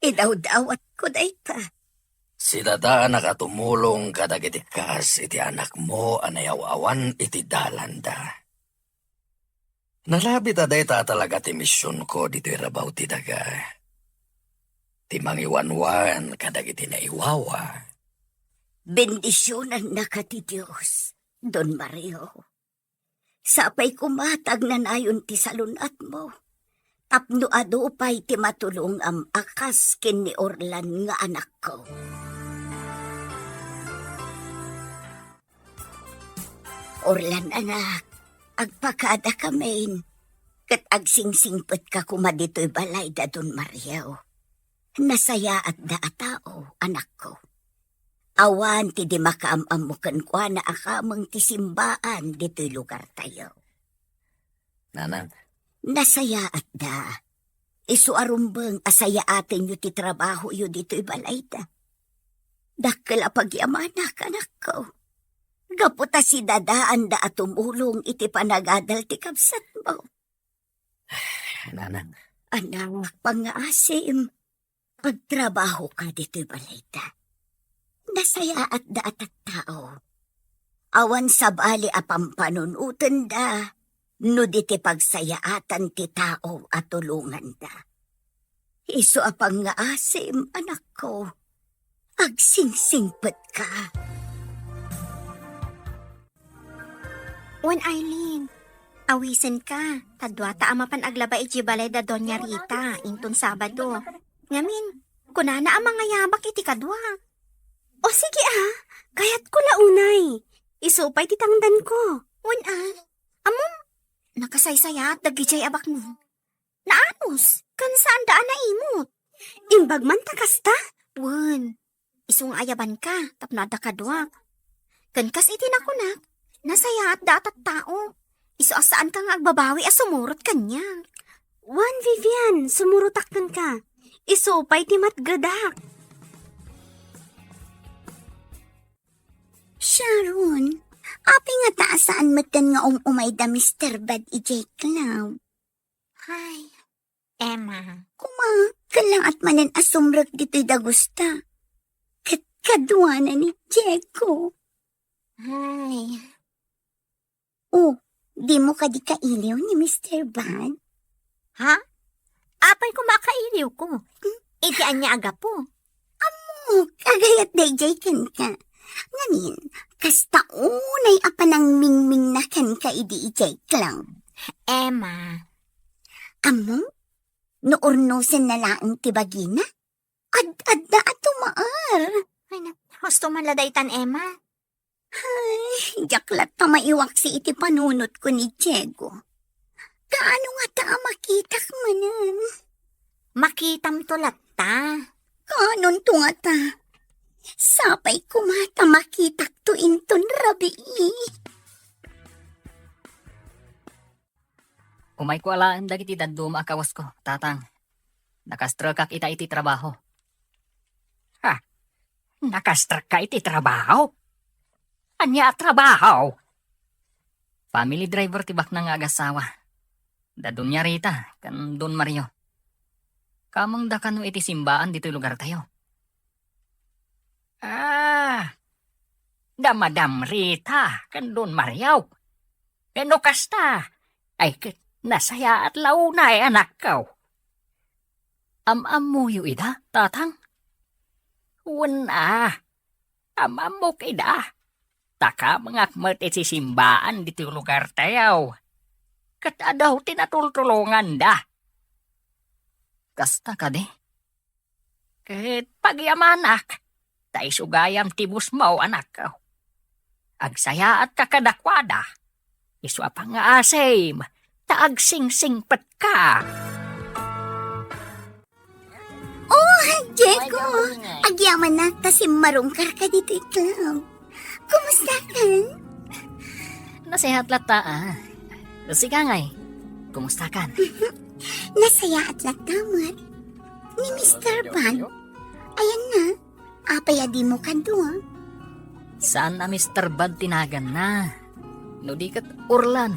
Idawdawatko dayta. Sidadaanak a tumulong kadagiti kas iti anakmo a nayaw-awan iti dalanda. Nalabit a dayta a talaga ti misionko ditoy rabaw ti daga. Ti mangiwanwan kadagiti naiwawa. Bendisionannaka ti Dios, Don Mario. Sapay koma ta agnanayon ti salun-atmo, tapno adu pay ti matulongam a kas ken ni Orlan nga anakko. Orlan, anak, agpakadakamin, ket agsingsingpetka koma ditoy balay da Don Mario. Nasayaatda a tao, anakko. Awan ti di makaam-ammo kenkuana a kameng ti simbaan ditoy lugartayo. Nanang. Nasayaatda. Isu a rumbeng a sayaatenyo ti trabahoyo ditoy balayda. Dakkel a pagyamanak, anakko. Gapu ta sidadaanda a tumulong iti panagadal ti kabsatmo. Nanang. Anak, pangngaasim. Agtrabahoka ditoy balayda. Nasayaatda a tattao. Awan sabali a pampanunotenda no di ti pagsayaatan ti tao a tulonganda. Isu a pangngaasim, anakko, agsingsingpetka. Wen, Eileen, awisenka, ta duata a mapan aglaba idiay balay da Doña Rita inton Sabado. Ngamin, kunana a mangayabak iti kadua. O sige a, kayatko la unay. Isu pay ti tangdanko. Wen a, ammom, nakasaysayaat dagidiay a baknang. Naanus, ken saanda a naimut. Imbag man ta kasta? Wen, isu nga ayabanka tapno adda kaduak. Ken kas iti nakunak, nasayaatda a tattao. Isu a saanka nga agbabawi a sumurot kaniak. Wen, Vivian, sumurotak kenka. Isu pay ti matgedak. Sharon, apay ngata a saan metten nga um-umayda Mister Bad idiay club? Ay, Emma. Koma, kailangat manen a sumrek ditoy dagusta. Ket kaduana ni Diego. Ay. Oh, dimo kadi kailiw ni Mister Bad? Ha? Apay koma a kailiwko? Hmm? Iti ania a gapu? Ammok, agayat daydiay kenka. Ngamin, kasta unay a panangmingmingna kenka idi idiay club. Emma. Ammom, no urnosenna laeng ti bagina, ad-adda a tumaar. Ay, na-, husto man la daytan, Emma. Ay, diak latta maiwaksi iti panunotko ni Diego. Kaano ngata a makitak manen? Makitamto latta. Kaanonto ngata? Sapay koma ta makitakto inton rabii. Umayko alaen dagiti dadduma a kawasko, Tatang. Nakastrekak ita iti trabaho. Ha? Nakastrekka iti trabaho? Ania a trabaho? Family driver ti baknang nga agasawa. Da Doña Rita ken Don Mario. Kamangda kano iti simbaan ditoy lugartayo. Ah, da Madam Rita ken Don Mario. Ken no kasta, ay ket nasayaat la unay, anakko. Am-ammoyo ida, Tatang? Wen a, am-ammok ida. Ta kamangak met iti simbaan ditoy lugartayo. Ket adu ti natultulonganda. Kasta kadi? Ket pagyamanak, ta isu gayam ti busmo, anakko. Agsayaatka kadakuada. Isu a pangngaasim, ta agsingsingpetka. Oh, Diego! Agyamanak ta simmarungkarka ditoy club. Kumustakan? Nasayaat latta, ah. Sika ngay, kumustakan? Nasayaat latta met. Ni Mister Bad. Ayan na. Apay a dimo kadua? Saan a Mister Bad ti naganna. No di ket Orlan.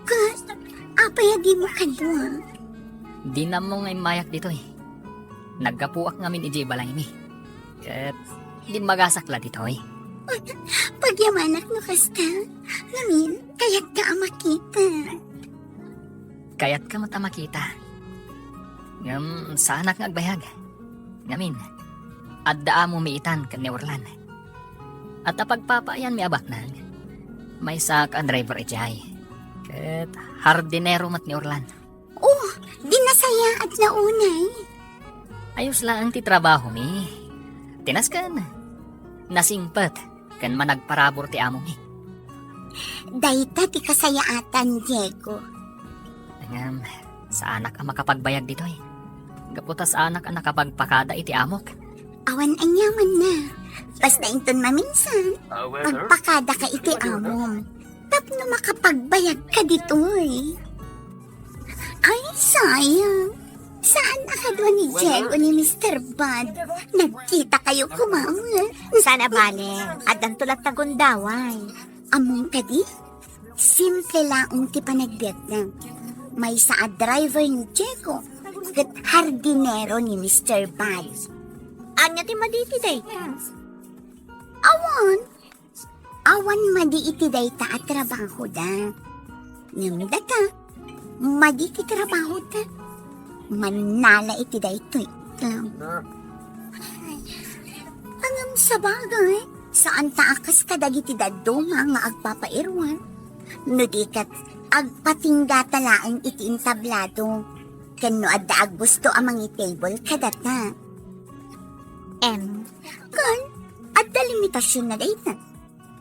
Ket apay a dimo kadua? Dinammo nga immayak ditoy. Naggapuak ngamin idiay balaymi. Ket dimmagasak la ditoy. Pagyamanak no kasta. Ngamin, kayatka a makita. Kayatka met a makita. Ngem saanak nga agbayag. Ngamin, adda amomi itan ken ni Orlan. Adda pagpapaayanmi a baknang. Maysaak a driver idiay. Ket hardinero met ni Orlan. Oh, di nasayaat la unay. Ayos laeng ti trabahomi. Tinasken. Nasingpet ken managparabur ti amomi. Dayta ti kasayaatan, Diego. Ngem, saanak a makapagbayag ditoy. Gapu ta saanak a nakapagpakada iti amok. Awan aniamanna. Basta inton maminsan, magpakadaka iti amom. Tapno makapagbayagka ditoy. Ay, sayang. Saan a kadua ni Diego ni Mister Bad? Nagkitakayo koma. Saan a bale, addanto latta gundaway. Ammom kadi? Simple laeng ti panagbiagna. Maysa a driver ni Diego, ket hardinero ni Mister Bad. Ania ti madi iti dayta? Awan. Awan madi iti dayta a trabahoda. Ngem data, madi ti trabahoda. Mannala iti daytoy club. Ngem sabagay, saan ta a kas kadagiti dadduma nga agpapairuan. No di ket, agpatinggata laeng iti entablado. Ken no adda aggusto a mangi-table kadata. Em, ken, adda limitasionna dayta.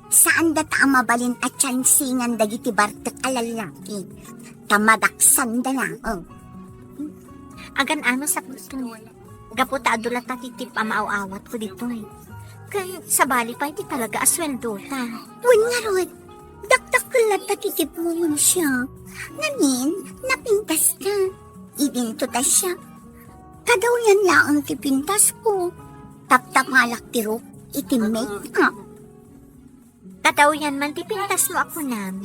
Saan data a mabalin a tiyansingan dagiti bartek a lallaki, ta madaksanda laeng. Agan-ano sakbay, gapu ta adu latta ti tip a maaw-awatko ditoy. Ken sabali pay ti talaga a suweldota. Wen ngarud, dakdakkel latta ti tipmo ngem siak. Ngamin, napintaska. Idinto ta siak. Kadawyan laeng ti pintasko. Taptapalak ti ruk iti make-up. Kadawyan man ti pintasmo a kunam,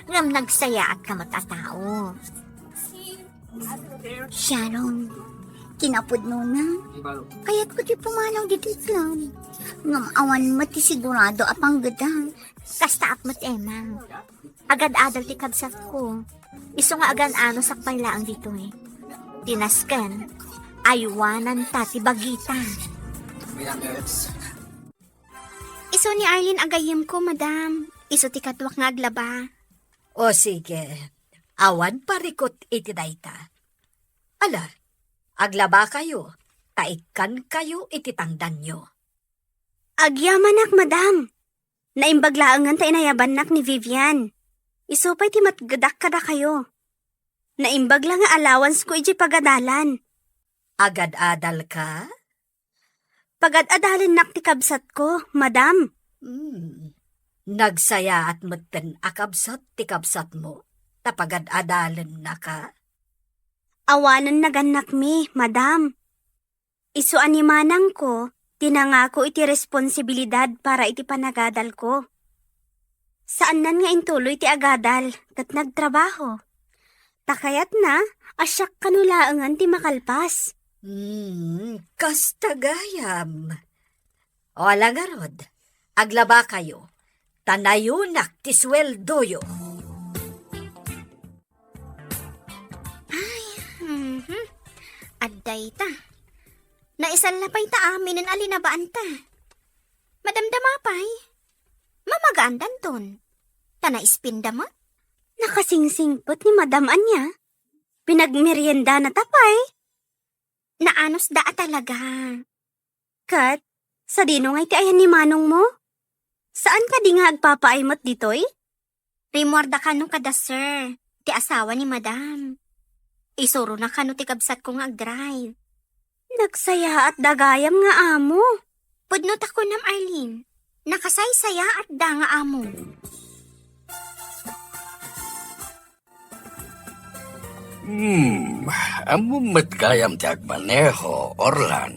ngem nagsayaatka met a tao. Sharon, kinapudnona, kayatko ti pumanaw ditoy club. Ngem awan met ti sigurado a panggeda. Kasta met, Emma. Agad-adal ti kabsatko. Isu nga agan-ano sakbay laeng ditoy. Tinasken, aywananta ti bagita. Isu ni Arlene a gayyemko, madam. Isu ti kaduak nga aglaba. O sige, awan parikut iti dayta. Ala, aglabakayo, ta ikkankayo iti tangdanyo. Agyamanak, madam. Naimbag laengen ta inayabannak ni Vivian. Isu pay ti matgedak kadakayo. Naimbag la nga allowanceko idiay pagadalan. Agad-adalka? Pagad-adalennak ti kabsatko, madam. Hmm. Nagsayaat metten a kabsat ti kabsatmo, ta pagad-adalennaka? Awanen nagannakmi, madam. Isu a ni manangko ti nangako iti responsibilidad para iti panagadalko. Saannan nga intuloy ti agadal ket nagtrabaho. Ta kayatna a siak kano laengen ti makalpas. Hmm, kasta gayam. O, ala ngarud, aglabakayo, ta nayonak ti sueldoyo. Ay, mhm. Adda ita. Naisalla pay ta aminen a linabaanta. Madamdama pay. Mamagaandanton. Ta naispinda met. Nakasingsingpet ni Madam ania? Pinagmeriendana ta pay? Naanusda a talaga. Ket, sadino nga iti ayan ni manongmo? Saan kadi nga agpapaay met ditoy? Rimmuarda kano kada sir, ti asawa ni madam. Isurona kano ti kabsatko nga agdrive. Nagsayaatda gayam nga amo. Pudno ta kunam, Arlene. Nakasaysayaatda nga amo. Hmm, ammom met gayam ti agmaneho, Orlan?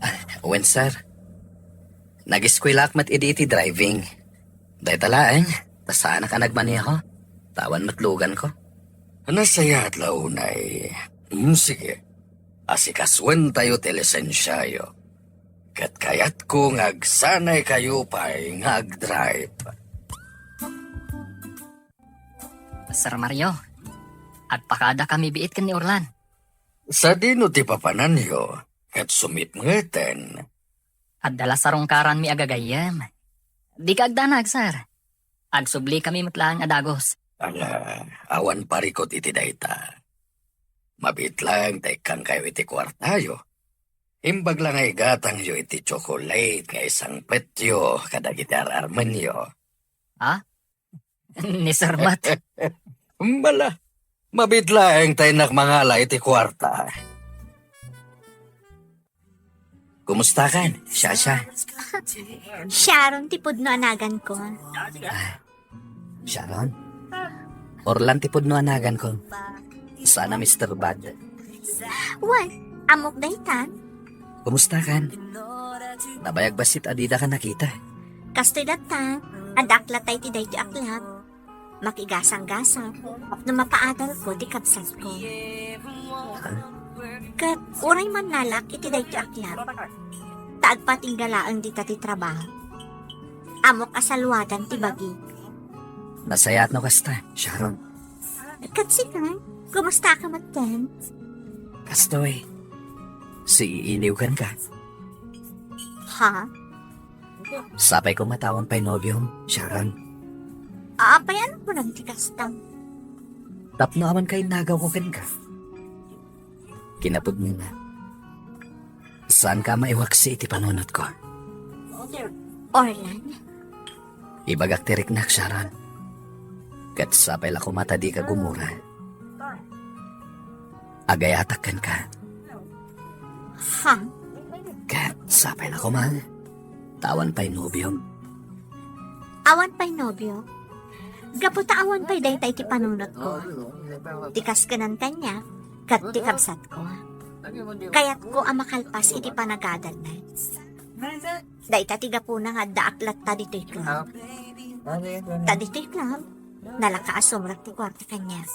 Ah, wen, sir. Nag-eskuelaak met idi iti driving. Dayta laeng, ta saanak a nagmaneho. Awan met luganko. Nasayaat la unay. Hmm, sige. Asikasuentayo ti lisensiayo. Ket kayatko nga agsanaykayo pay nga agdrive. Sir Mario, agpakadakami biit ken ni Orlan. Sadino ti papananyo? Ket sumipngeten. Adda la sarungkaranmi a gagayyem. Dika agdanag, sir. Agsublikami met laeng a dagus. Ala, awan parikut iti dayta. Mabiit laeng ta ikkankayo iti kuartayo. Imbag la nga igatangyo iti tsokolate nga isangpetyo kadagiti ar-armenyo. Ha? Ni Sir Mat. Bala, mabiit laeng ta innak mangala iti kuarta. Kumustakan, Shasha? Sharon ti pudno a naganko. Ah, Sharon? Orlan ti pudno a naganko. Sana, Mister Bad. Wen, ammok daytan? Kumustakan? Nabayag bassit a didaka nakita. Kastoy latta, adda aklat iti daytoy a club. Makigasanggasang no mapaadalko ti kabsatko. Ket uray mannalak iti daytoy a club, ta agpatingga laeng dita ti trabaho. Ammok a saluadan ti bagi. Nasayaat no kasta, Sharon. Ket sika, kumusta ka met ken? Kastoy, siiiniw kenka. Ha? Sapay koma ta awan pay nobiom, Sharon. Apay, ano kunam ti kasta? Tapno awan kainnagawko kenka. Kinapudnona, saanka a maiwaksi iti panunotko. Orlan? Ibagak ti riknak, Sharon. Ket sapay la koma ta dika gumura. Agayatak kenka. Ha? Ket sapay la koma ta awan pay nobiom. Awan pay nobio? Gapu ta awan pay dayta iti panunotko. Ti kaskenan kaniak, ket ti kabsatko. Kayatko a makalpas iti panagadalna. Dayta ti gapuna nga addaak latta ditoy club. Ta ditoy club, nalaka a sumrek ti kuarta kaniak.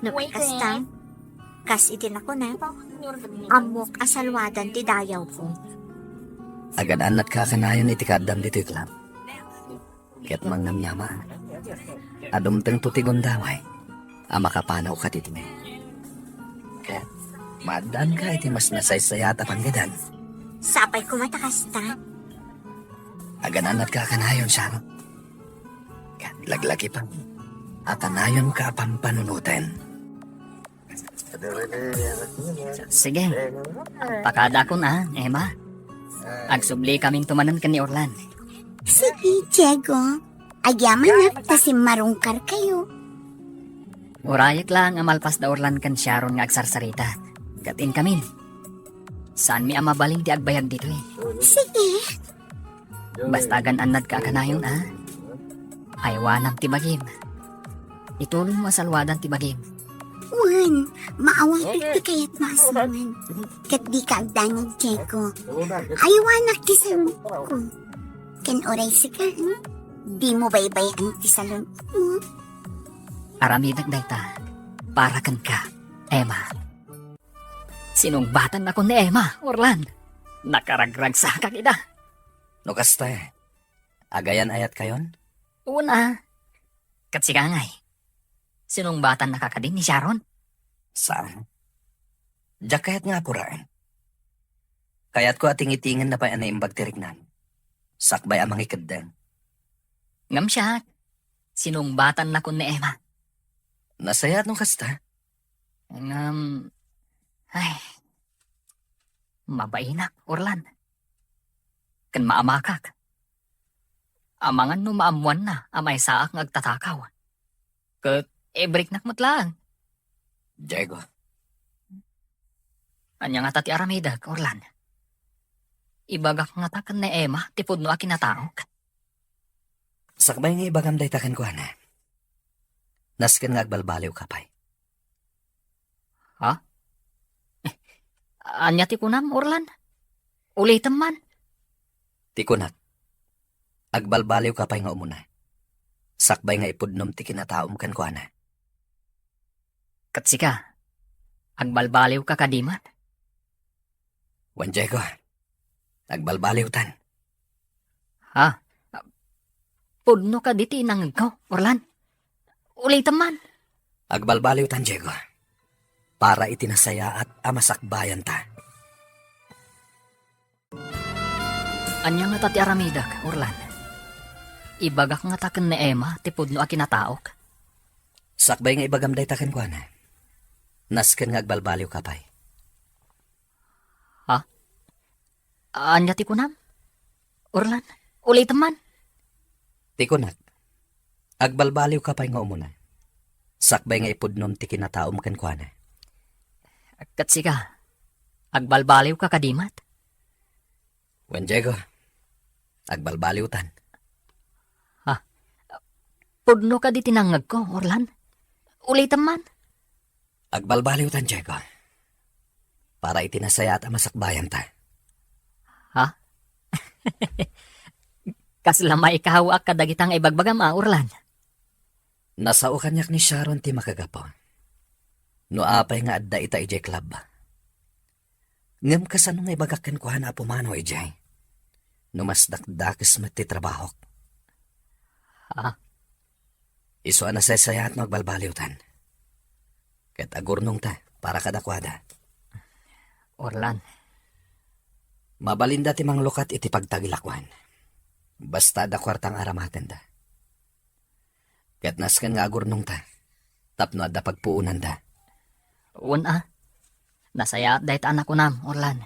No kasta, kas iti nakunak, ammok a saluadan ti dayawko. Agan-annatka a kanayon iti kaaddam ditoy club. Ket mangnamnama, a dumtengto ti gundaway a makapanaw kaditoy. Ket maaddaanka iti mas nasaysayat a panggedan. Sapay koma ta kasta. Agan-annatka a kanayon, Sharon. Ket laglagipan a kanayonka a pampanunoten. Sige. Agpakadakon a, Emma. Agsubli kaminto manen ken ni Orlan. Sige, Diego. Agyamanak ta simmarungkarkayo. Urayek laeng a malpas da Orlan ken Sharon nga agsarsarita. Ket inkamin. Saanmi a mabalin ti agbayag ditoy. Sige. Basta agan-annadka a kanayon, a? Aywanam ti bagim. Itulongmo a saluadan ti bagim. Wen, maawatek ti kayatmo a sawen. Ket dika agdanag, Diego. Aywanak ti salunko. Ken uray sika, hmm? Dimo baybay-an ti salunko. Aramidek dayta para kenka, Emma. Sinungbatannakon ni Emma, Orlan. Nakaragragsakak ida. No kasta, agayan-ayatkayon? Una, ket sika ngay, sinungbatannaka kadi ni Sharon? Saan? Diak kayat nga apuraen. Kayatko a tingitingenna pay a naimbag ti riknan. Sakbay a mangikeddeng. Ngem siak, sinungbatannakon ni Emma. Nasayaat no kasta? Ngem, Ay, mabainak, Orlan. Ken maamakak. Amangan no maammoanna a maysaak nga agtatakaw. Ket ibriknak met laeng. Diego. Ania ngata ti aramidek, Orlan? Ibagak ngata ken ni Emma ti pudno a kinataok? Sakbay nga ibagam dayta kenkuana, nasken nga agbalbaliwka pay. Ha? Eh, ania ti kunam, Orlan? Ulitem man. Ti kunak, agbalbaliwka pay nga umuna, sakbay nga ipudnom ti kinataom kenkuana. Ket sika, agbalbaliwka kadi met? Wen, Diego, agbalbaliwtan. Ha? Pudno kadi ti inangegko, Orlan? Ulitem man. Agbalbaliwtan, Diego, para iti nasayaat a masakbayanta. Ania ngata ti aramidek, Orlan? Ibagak ngata ken ni Emma ti pudno a kinataok? Sakbay nga ibagam dayta kenkuana, nasken nga agbalbaliwka pay. Ha? Ania ti kunam? Orlan, ulitem man. Ti kunak, agbalbaliwka pay nga umuna, sakbay nga ipudnom ti kinataom kenkuana. Ket sika, agbalbaliwka kadi met? Wen, Diego, agbalbaliwtan. Ha? Pudno kadi ti nangngegko, Orlan? Ulitem man. Agbalbaliwtan, Diego, para iti nasayaat a masakbayanta. Ha? Kasla maikawaak kadagita nga ibagbagam a, Orlan? Nasao kaniak ni Sharon ti makagapu. No apay nga adda ita idiay club. Ngem kasano nga ibagak kenkuana a pumanaw idiay no mas dakdakes met ti trabahok? Ha? Isu a nasaysayaat no agbalbaliwtan. Ket agurnongta para kadakuada. Orlan. Mabalinda ti manglukat iti pagtagilakuan. Basta adda kuarta nga aramatenda. Ket nasken nga agurnongta tapno adda pagpuonanda. Wen a, nasayaat dayta a nakunam, Orlan.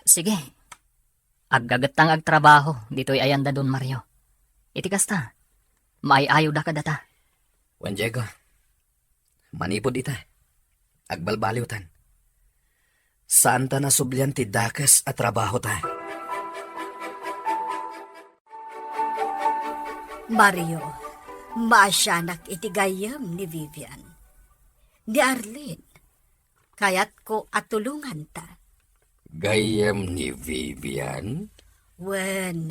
Sige, aggagetta nga agtrabaho ditoy ayan da Don Mario. Iti kasta, maay-ayoda kadata. Wen, Diego, manipud ita, agbalbaliwtan. Saanta nasublian ti dakes a trabahota. Mario, maasianak iti gayyem ni Vivian. Ni Arlene, kayatko a tulonganta. Gayyem ni Vivian? Wen,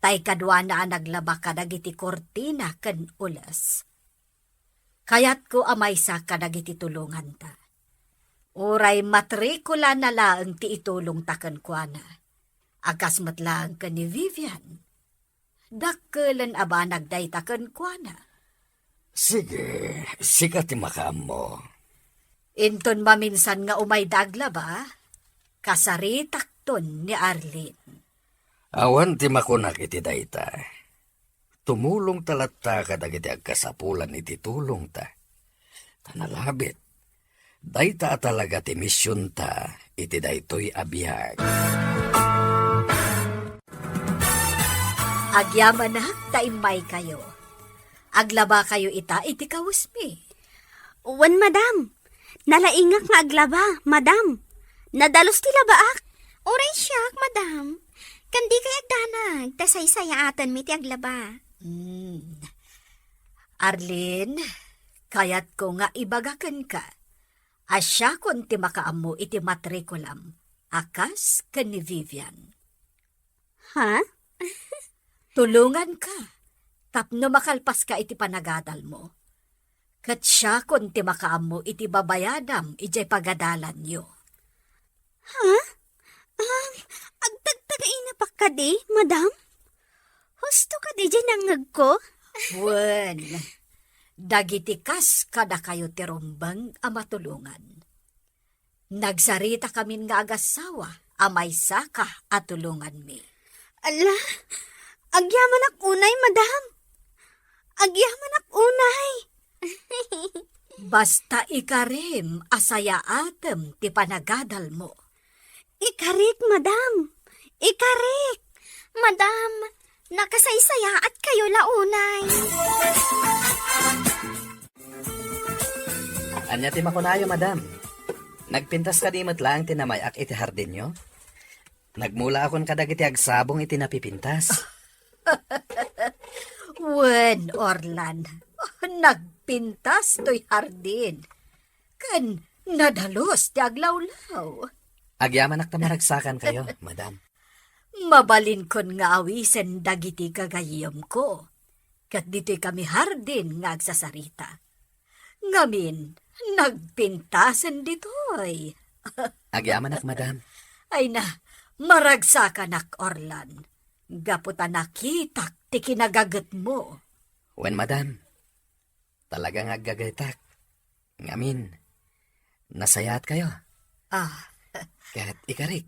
tay kaduana a naglaba kadagiti kurtina ken ules. Kayatko a maysa kadagiti tulonganta. Uray matrikulana laeng ti itulongta kenkuana, a kas met laeng ken ni Vivian. Dakkelen a banag dayta kenkuana. Sige, sika ti makaammo. Inton maminsan nga umayda aglaba, kasaritakton ni Arlene. Awan ti makunak iti dayta. Tumulongta latta kadagiti agkasapulan iti tulongta. Ta nalabit, dayta a talaga ti misionta iti daytoy a biag. Agyamanak ta immaykayo. Aglabakayo ita iti kawesmi. Wen, madam. Nalaingak nga aglaba, madam. Nadalus ti labaak. Uray siak, madam. Ken dikay agdanag, ta saysayaatenmi ti aglaba. Hmm. Arlene, kayatko nga ibaga kenka a siakon ti makaammo iti matrikulam a kas ken ni Vivian. Ha? Tulonganka tapno makalpaska iti panagadalmo. Ket siakon ti makaammo iti babayadam idiay pagadalanyo. Ha? Um, agtagtagaina pa kadi, madam? Husto kadi diay nangngegko? Wen, dagiti kas kadakayo ti rumbeng a matulongan. Nagsaritakamin nga agassawa a maysaka a tulonganmi. Ala, agyamanak unay, madam. Agyamanak unay. Basta ikarim a sayaatem ti panagadalmo. Ikarik, madam. Ikarik. Madam, nakasaysayaat kayo la unay. Ania ti makunayo, madam? Nagpintas kadi met laeng ti namay-ak iti hardinyo? Nagmulaakon kadagiti agsabong iti napipintas. Wen, Orlan, nagpintas toy hardin. Ken nadalus ti aglawlaw. Agyamanak ta maragsakankayo, madam. Mabalinkon nga awisen dagiti gagayyemko, ket ditoy kami hardin nga agsasarita. Ngamin, nagpintasen ditoy. Agyamanak, madam. Ay na, maragsakanak, Orlan. Gapu ta nakitak ti kinagagetmo. Wen, madam. Talaga nga aggagayetak. Ngamin, nasayaatkayo. Ah. Ket ikarik,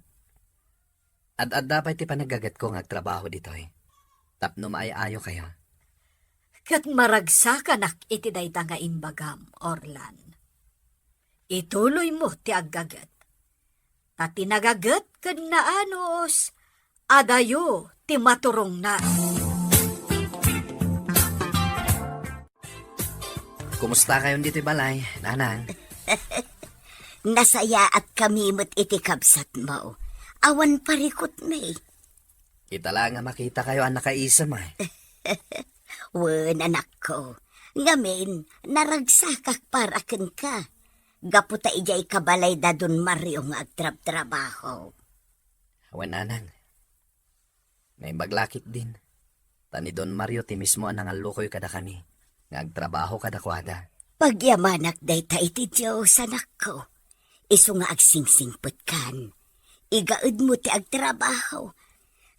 ad-adda pay ti panaggagetko nga agtrabaho ditoy tapno maay-ayokayo. Ket maragsakanak iti dayta nga imbagam, Orlan. Ituloymo ti aggaget. Ta ti nagaget ken naanus, adayo ti maturongna. Kumustakayon ditoy balay, nanang? Nasayaatkami met iti kabsatmo. Awan parikutmi. Ita la nga makitakayo a nakaisem, ay. Wen, anakko. Ngamin, naragsakak para kenka. Gapu ta idiay kabalay da Don Mario nga agtrabtrabaho. Wen, nanang. Naimbag la ketdin. Ta ni Don Mario ti mismo a nangallukoy kadakami nga agtrabaho kadakuada. Pagyamanak dayta iti Dios, anakko. Isu nga agsingsingpetkan. Igaedmo ti agtrabaho.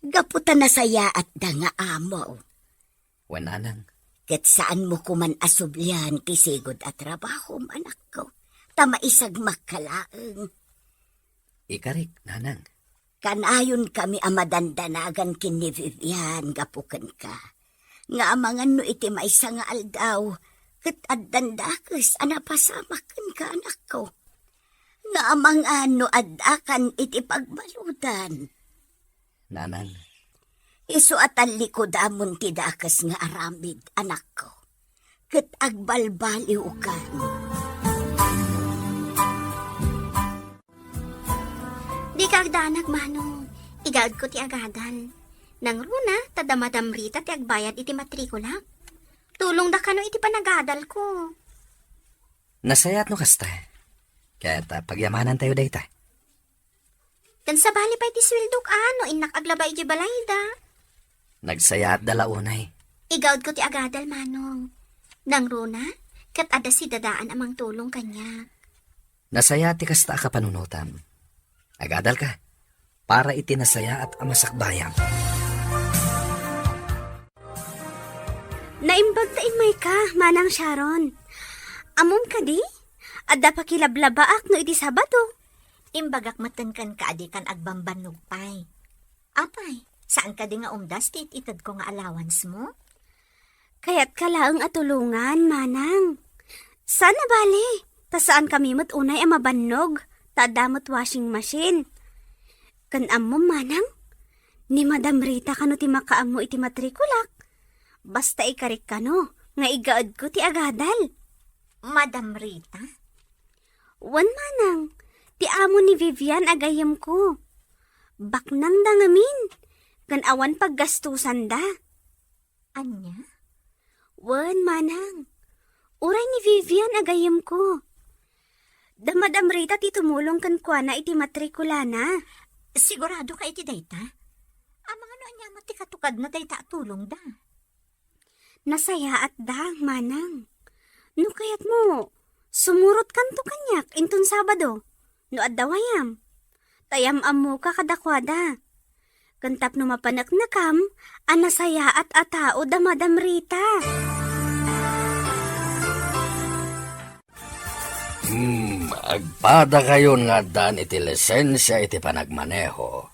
Gapu ta nasayaatda nga amo. Wen, nanang. Ket saanmo koman a sublian ti sigud a trabahom, anakko. Ta maisagmakka laeng. Ikarik, nanang. Kanayonkami a madandanagan ken ni Vivian gapu kenka. Nga amangan no iti maysa nga aldaw, ket addan dakes a napasamak kenka, anakko. Nga amangan no addakan iti pagbaludan. Nanang. Isu a tallikudamon ti dakes nga aramid, anakko. Ket agbalbaliwkan. Dika agdanag, Manong. Igaedko ti agadal. Nangruna, ta da Madam Rita ti agbayad iti matrikulak. Tulongda kano iti panagadalko. Nasayaat no kasta. Ket, ah, pagyamanantayo dayta. Ken sabali pay ti sueldok a no innak aglaba idiay balayda. Nagsayaatda la unay. Igaedko ti agadal, Manong. Nangruna, ket adda sidadaan a mangtulong kaniak. Nasayaat ti kasta a kapanunotam. Agadalka para iti nasayaat a masakbayam. Naimbag ta immayka, Manang Sharon. Ammom kadi? Adda pakilablabaak no iti Sabado. Imbagak metten kenka a dikan agbambannog pay. Apay, saan kadi nga umdas ti it-itedko nga allowance mo? Kayatka laeng a tulongan, Manang. Saan a bale, ta saankami met unay a mabannog, ta adda met washing machine. Ken ammom, Manang, ni Madam Rita kano ti makaammo iti matrikulak. Basta ikarik kano nga igaedko ti agadal. Madam Rita? Wen, Manang, ti amo ni Vivian a gayyemko. Baknangda ngamin, ken awan paggastusanda. Ania? Wen, Manang, uray ni Vivian a gayyemko. Da Madam Rita ti tumulong kenkuana iti matrikulana. Siguradoka iti dayta? Amangan no ania met ti katukadna dayta a tulongda? Nasayaatda, Manang. No kayatmo, sumurotkanto kaniak inton Sabado, no adda wayam. Ta yam-ammoka kadakuada. Ken tapno mapaneknekam a nasayaat a tao da Madam Rita. Hmm, agpadakayon nga addan iti lisensia iti panagmaneho.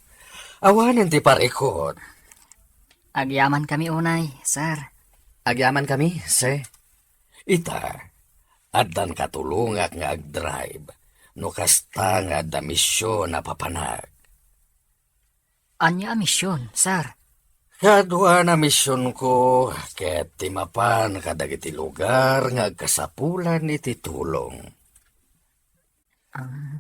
Awanen ti parikut. Agyamankami unay, sir. Agyamankami, sir. Ita, Addan katulongak nga agdrive, no kasta nga adda mision a papanak. Ania a mision, sir? Kadua na misionko, ket ti mapan kadagiti lugar nga agkasapulan iti tulong. Ah,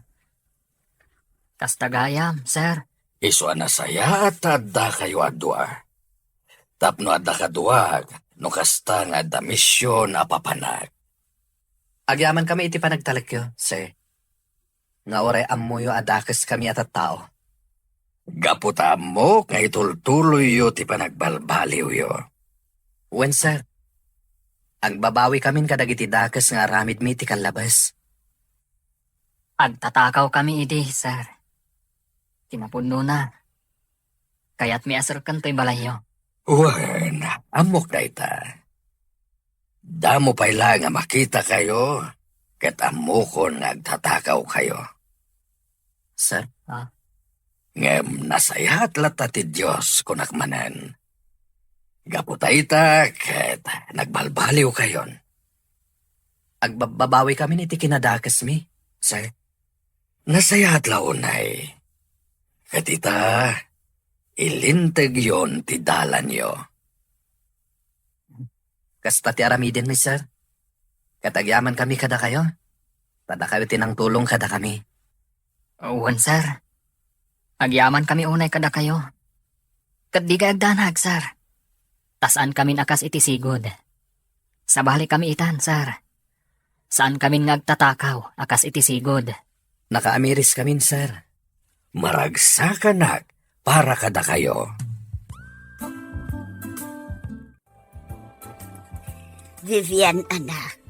kasta gayam, sir. Isu a nasayaat ta addakayo a dua. Tapno adda kaduak, no kasta nga adda mision a papanak. Agyamankami iti panagtalekyo, sir. Nga uray ammoyo a dakeskami a tattao. Gapu ta ammok nga itultuloyyo ti panagbalbaliwyo. Wen, sir. Agbabawikamin kadagiti dakes nga aramidmi iti kallabes. Agtatakawkami idi, sir. Ti napudnona, kayatmi a serken toy balayyo. Wen, ammok dayta. Damo pay laeng a makitakayo, ket ammokon nga agtatakawkayo. Sir, ah? Ngem nasayaat latta ti Dios, kunak manen. Gapu ta ita, ket nagbalbaliwkayon. Agbababawikamin iti kinadakesmi, sir. Nasayaat la unay. Ket ita, ilintegyon ti dalanyo. Kasta ti aramidenmi, sir. Ket agyamankami kadakayo. Ta dakayo ti nangtulong kadakami. Wen, sir. Agyamankami unay kadakayo. Ket dikay agdanag, sir. Ta saankamin a kas iti sigud. Sabalikami itan, sir. Saankamin nga agtatakaw a kas iti sigud. Nakaamiriskamin, sir. Maragsakanak para kadakayo. Vivian, anak,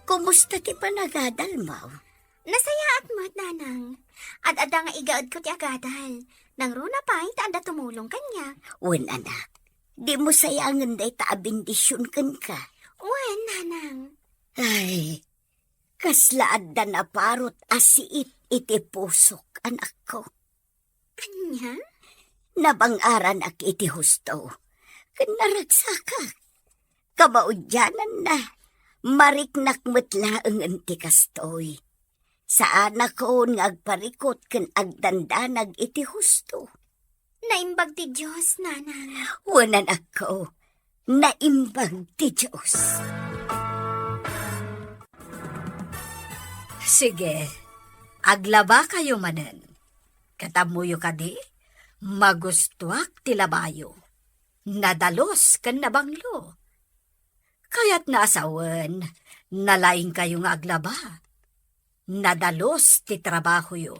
kumusta ti panagadalmo? Nasayaat met, nanang. Ad-adda nga igaedko ti agadal. Nangruna pay ta adda tumulong kaniak. Wen, anak, dimo sayangen dayta a bendision kenka. Wen, nanang. Ay, kasla adda naparot a siit iti pusok, anakko. Ania? Nabang-aranak iti husto, ken naragsakak. Kamaudiananna, mariknak met laengen ti kastoy. Saanakon nga agparikut ken agdandanag iti husto. Naimbag ti Dios, nanang. Wen, anakko, naimbag ti Dios. Sige, aglabakayo manen. Ket ammoyo kadi, magustoak ti labayo. Nadalus ken nabanglo. Kayatna a sawen, nalaingkayo nga aglaba. Nadalus ti trabahoyo.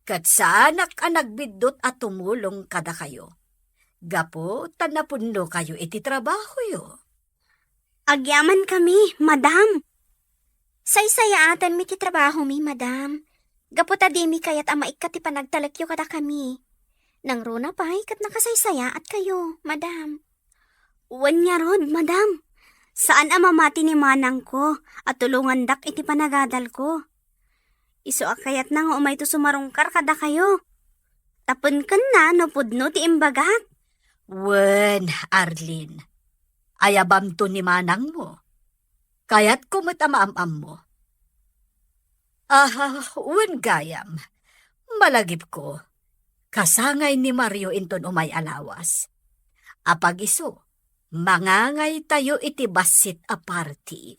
Ket saanak a nagbiddut a tumulong kadakayo, gapu ta napudnokayo iti trabahoyo. Agyamankami, madam. Saysayaatenmi ti trabahomi, madam. Gapu ta dimi kayat a maikkat ti panagtalekyo kadakami. Nangruna pay ket nakasaysayaatkayo, madam. Wen ngarud, madam. Saan a mamati ni manangko a tulongandak iti panagadalko. Isu a kayatna nga umayto sumarungkar kadakayo. Tapno kenna no pudno ti imbagak. Wen, Arlene, ayabamto ni manangmo. Kayatko met a maam-ammo. Aha, wen gayam, malagipko, kasangay ni Mario inton umay a lawas. Apag-isu, mangangaytayo iti bassit a party.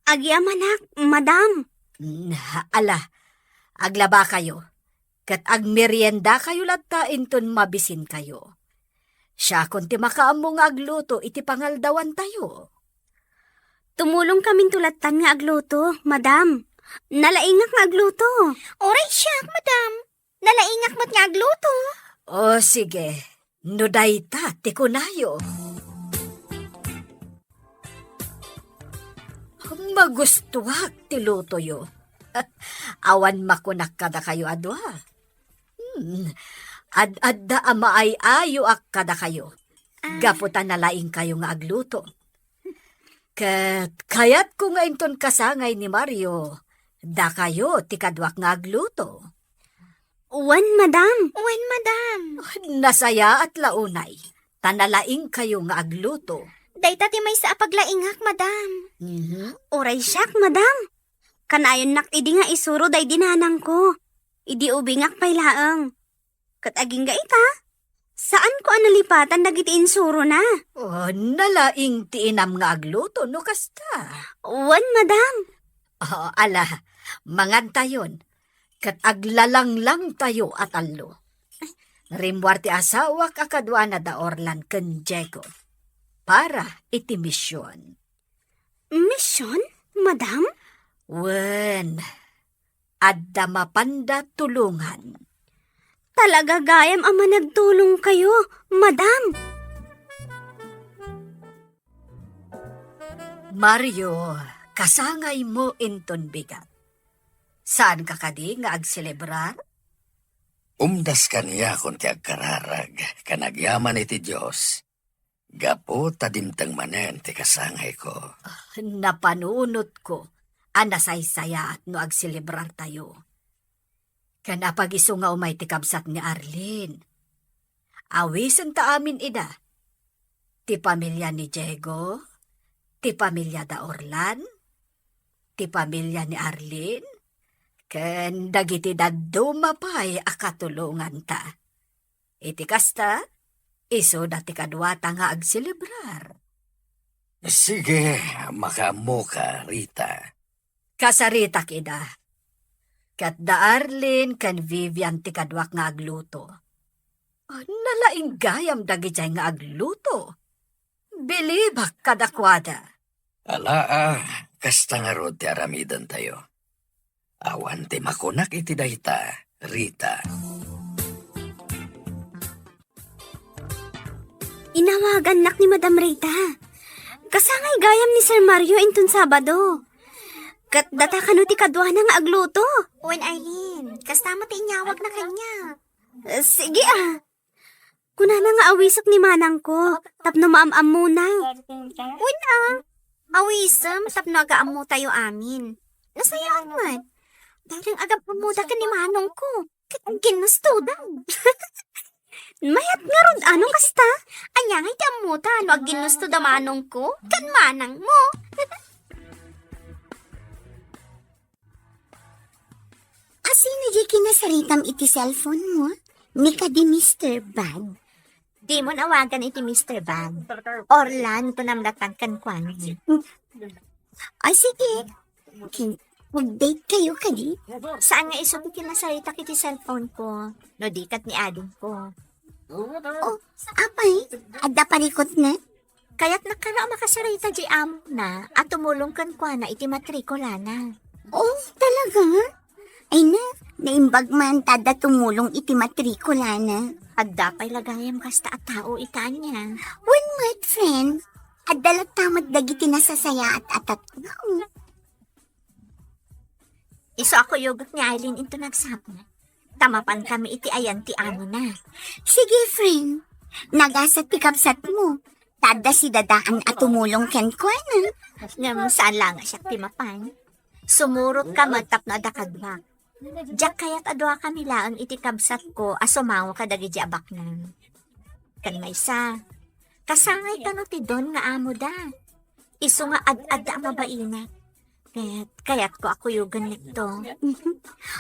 Agyamanak, madam. Mm, ala, aglabakayo, ket agmeriendakayo latta inton mabisinkayo. Siakon ti makaammo nga agluto iti pangaldawantayo. Tumulongkaminto lattan nga agluto, madam. Nalaingak nga agluto. Uray siak, madam. Nalaingak met nga agluto. O, sige. No dayta ti kunayo. Magustoak ti lutoyo. Awan makunak kadakayo a dua. Hmm. Ad-adda a maay-ayoak kadakayo. Ah. Gapu ta nalaingkayo nga agluto. Ket kayatko nga inton kasangay ni Mario, dakayo ti kaduak nga agluto. Wen, madam. Wen, madam. Nasayaat la unay, ta nalaingkayo nga agluto. Dayta ti maysa a paglaingak, madam. Mhm. Uray siak, madam. Kanayonnak idi nga isuro daydi nanangko. Idi ubingak pay laeng. Ket agingga ita, saanko a nalipatan dagiti insurona. Oh, nalaing ti inam nga agluto no kasta. Wen, madam. Oh, ala, mangantayon. Ket aglalanglangtayo a tallo. Rimmuar ti asawak a kaduana da Orlan ken Diego para iti mision. Mision, madam? Wen, adda mapanda tulongan. Talaga gayam a managtulongkayo, madam. Mario, kasangaymo inton bigat. Saanka kadi nga agselebrar? Umdas kaniakon ti agkararag, ken agyaman iti Dios, gapu ta dimteng manen ti kasangayko. Ah, napanunotko a nasaysayaat no agselebrartayo. Ken apag isu nga umay ti kabsat ni Arlene. Awisenta amin ida. Ti pamilia ni Diego, ti pamilia da Orlan, ti pamilia ni Arlene, ken dagiti dadduma pay a katulonganta. Iti kasta, isuda ti kaduata nga agselebrar. Sige, makaammoka, Rita. Kasaritak ida. Ket da Arlene ken Vivian ti kaduak nga agluto. Nalaing gayam dagidiay nga agluto. Bilibak kadakuada. Alaa, kasta ngarud ti aramidentayo. Awan ti makunak iti dayta, Rita. Inawagannak ni Madam Rita. Kasangay gayam ni Sir Mario inton Sabado. Ket data kano ti kaduana nga agluto? Wen, Eileen, kasta met ti inyawagna kaniak. Eh, sige, ah. Kunana nga awisek ni manangko, tapno maam-ammona. Wen, ah. Awisem tapno agaammotayo amin. Nasayaat met. Dayta nga agam-ammoda ken ni manongko. Ket agginnustoda. Mayat ngarud, ano kasta? Ania ngay ti ammota no agginnustoda manongko ken manangmo? Asino diay kinasaritam iti cellphone mo? Ni kadi Mister Bag? Dimon awagan iti Mister Bag. Orlan to namlatan kenkuana. Ay, sige. Mag-date kayo kadi? Saan nga isu ti kinasaritak iti cellphone ko? No di ket ni adingko. Oh, apay, adda parikutna? Kayatnak kano a makasarita diay amona a tumulong kenkuana iti matrikulana. Oh, talaga? Ay na, naimbag man ta adda tumulong iti matrikulana. Adda pay la gayam kasta a tao ita ania. Wen met, friend, adda latta met dagiti nasasayaat a tattao. Isu a kuyogek ni Eileen into nagsapul. Ta mapankami iti ayan ti amona. Sige, friend. Nagasat ti kabsatmo. Ta adda sidadaan a tumulong kenkuana. Ngem saan la nga siak ti mapan. Sumurotka met tapno adda kaduak. Diak kayat a duakami laeng iti kabsatko a sumango kadagidi a baknang. Ken maysa, kasangay kano ti don nga amoda. Isu nga ad-adda a mabainak. Ket kayatko a kuyogen nekto.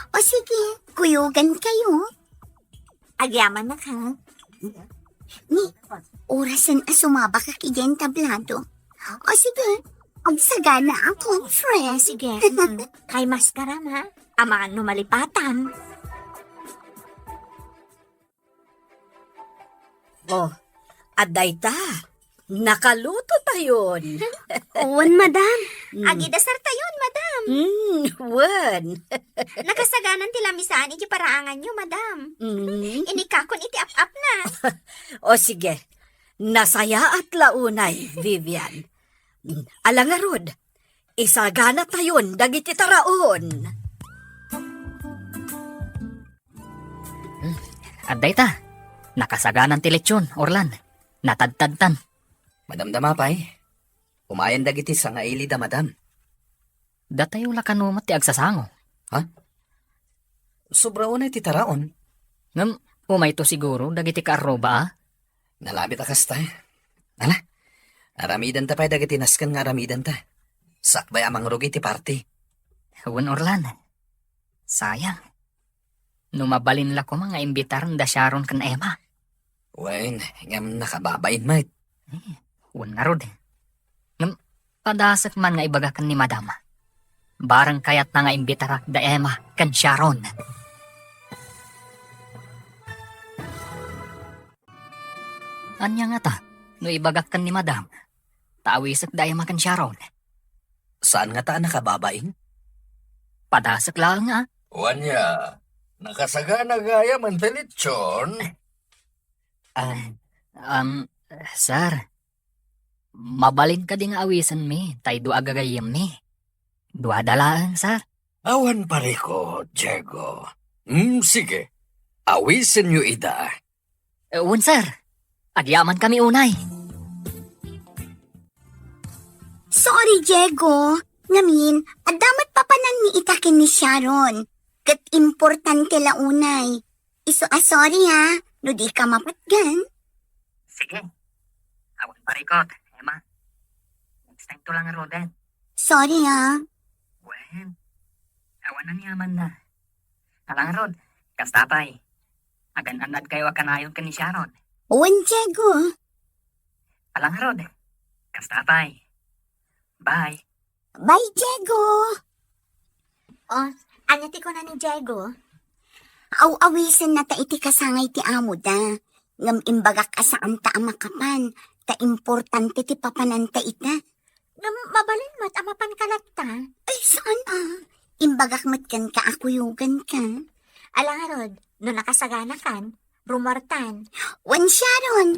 O sige, kuyogan kayo. Agyamannak, ha? Ni, orasen a sumabakak idiay entablado. O sige, agsagana a conference. Sige. Kay maskaram, ha? Amangan no malipatam. Oh, adda ita. Nakaluto tayon. Wen, madam. Mm. Agidasar tayon, madam. Mm, wen. Nakasaganan ti lamisaan iti paraanganyo, madam. Mm. Inikakon iti ap-apna. O sige, nasayaat la unay, Vivian. Mm, ala ngarud, isagana tayon dagiti taraon. Hmm, adda ita. Nakasaganan ti lechon, Orlan. Natadtadtan. Madamdama pay. Umayen dagiti sangaili da madam. Datayo la kano met ti agsasango. Ha? Sobra unay ti taraon. Ngem, umayto siguro dagiti kaarruba, a? Nalabit a kasta. Ala, Aramidenta pay dagiti nasken nga aramidenta. Sakbay a mangrugi ti party. Wen, Orlan. Sayang. No mabalin la koma nga imbitaren da Sharon ken Emma. Wen, ngem nakababain met. Eh, wen ngarud. Ngem, padasek man nga ibagak ken ni Madam. Bareng kayatna nga imbitarak da Emma ken Sharon. Ania ngata, no ibagak ken ni Madam, ta awisek da Emma ken Sharon? Saan ngata a nakababain? Padasek laeng, a. Wen aya, nakasagana gayam ti lechon? Ah, um, sir, mabalin kadi nga awisenmi tay dua a gagayyemmi? Duada laeng, sir. Awan parikut, Diego. Hmm, sige. Awisenyo ida. Eh, wen, sir. Agyamankami unay. Sorry, Diego. Ngamin, adda met papananmi ita ken ni Sharon. Ket importante la unay. Isu a sorry, ha, no dika mapatgan. Sige. Awan parikut, Emma. Next time to lang, Roden. Sorry, ha. Wen, awan aniamanna. Ala ngarud, kasta pay. Agan-annadkayo a kanayon ken ni Sharon. Wen, Diego. Ala ngarud, kasta pay. Bye. Bye, Diego. Oh, ania ti kuna ni Diego? Aw-awisenna ta iti kasangay ti amoda. Ngem imbagak a saanta a makapan, ta importante ti papananta ita. Ngem mabalin met a mapanka latta? Ay, saan a? Imbagak met kenka a kuyoganka. Ala ngarud, no nakasaganakan, rumuartan. Wen, Sharon!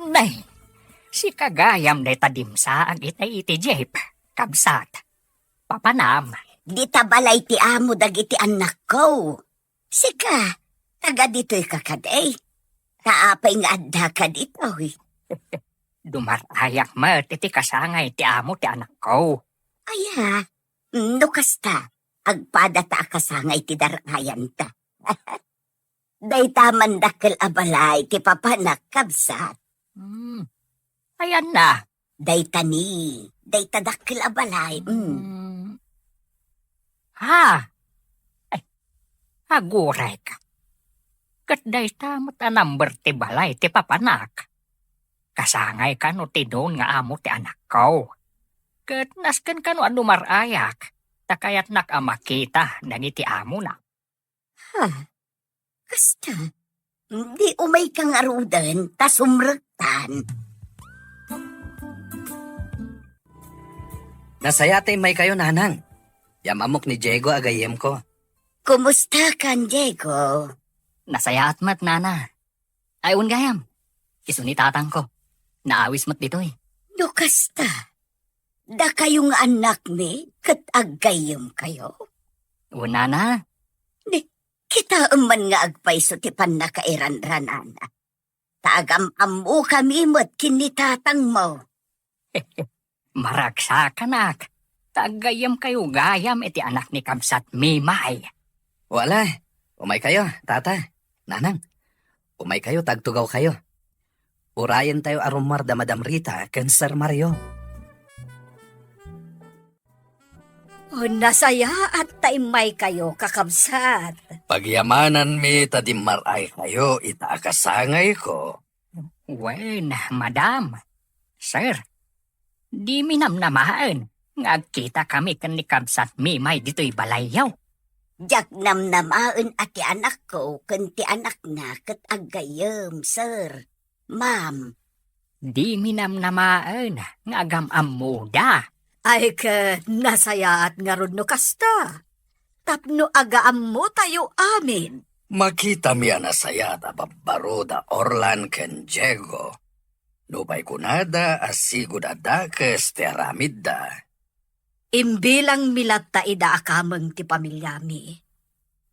Nay, sika gayam dayta dimsaag itay iti jeep, kabsat. Papanam. Dita balay ti amo dagiti annakko. Sika, taga ditoyka kadi? Ta apay nga addaka ditoy? Dumar-ayak met iti kasangay ti amo ti anakko. Aya, no kasta, agpadata a kasangay ti dar-ayanta. Dayta man dakkel a balay ti papanak, kabsat. Hmm. Ayanna. Dayta ni, dayta dakkel a balay. Hmm. Hmm. Ha? Ay, agurayka. Ket dayta met a number ti balay ti papanak. Kasangay kano ti don nga amo ti anakko. Ket nasken kano a dumar-ayak, ta kayatnak a makita dagiti amona. Ha? Kasta, di umayka ngaruden ta sumrektan. Nasayaat ta immaykayo, nanang. Yam-ammok ni Diego a gayyemko. Kumustakan, Diego? Nasayaat met, nana. Ay, wen gayam. Isu ni tatangko. Naawis met ditoy. No kasta, dakayo nga annakmi ket aggayyemkayo? Wen, nana. Di, kitaem man nga agpayso ti pannakairanranana. Ta agam-ammokami met ken ni tatangmo. Maragsakanak, ta aggayyemkayo gayam iti anak ni kabsat Mimay. Wala, umaykayo, tata, nanang. Umaykayo, ta agtugawkayo. Urayentayo a rumuar da Madam Rita ken Sir Mario. Oh, nasayaat ta immaykayo, kakabsat. Pagyamananmi ta dimmar-aykayo ita a kasangayko. Wen, madam, sir, dimi namnamaen nga agkitakami ken ni kabsat Mimay ditoy balayyo. Diak namnamaen a ti anakko ken ti anakna ket aggayyem, sir. Ma'am. Dimi namnamaen nga agam-ammoda. Ay ket nasayaat ngarud no kasta. Tapno agaammotayo amin. Makitami a nasayaat a babbaro da Orlan ken Diego. Nupay kunada a sigud a dakes ti aramidda. Imbilangmi latta ida a kameng ti pamiliami.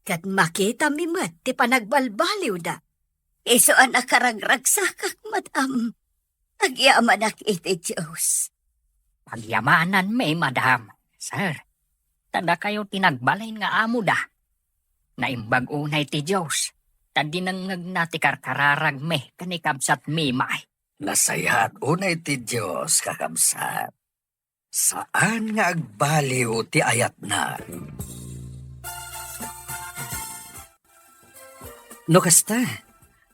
Ket makitami met ti panagbalbaliwda. Isu a nakaragragsakak, madam. Agyamanak iti Dios. Pagyamananmi, madam, sir. Ta dakayo ti nagbalin nga amoda. Naimbag unay ti Dios, a dinengngegna ti karkararagmi ken ni kabsat Mimay. Nasayaat unay ti Dios, kakabsat. Saan nga agbaliw ti ayatna. No kasta,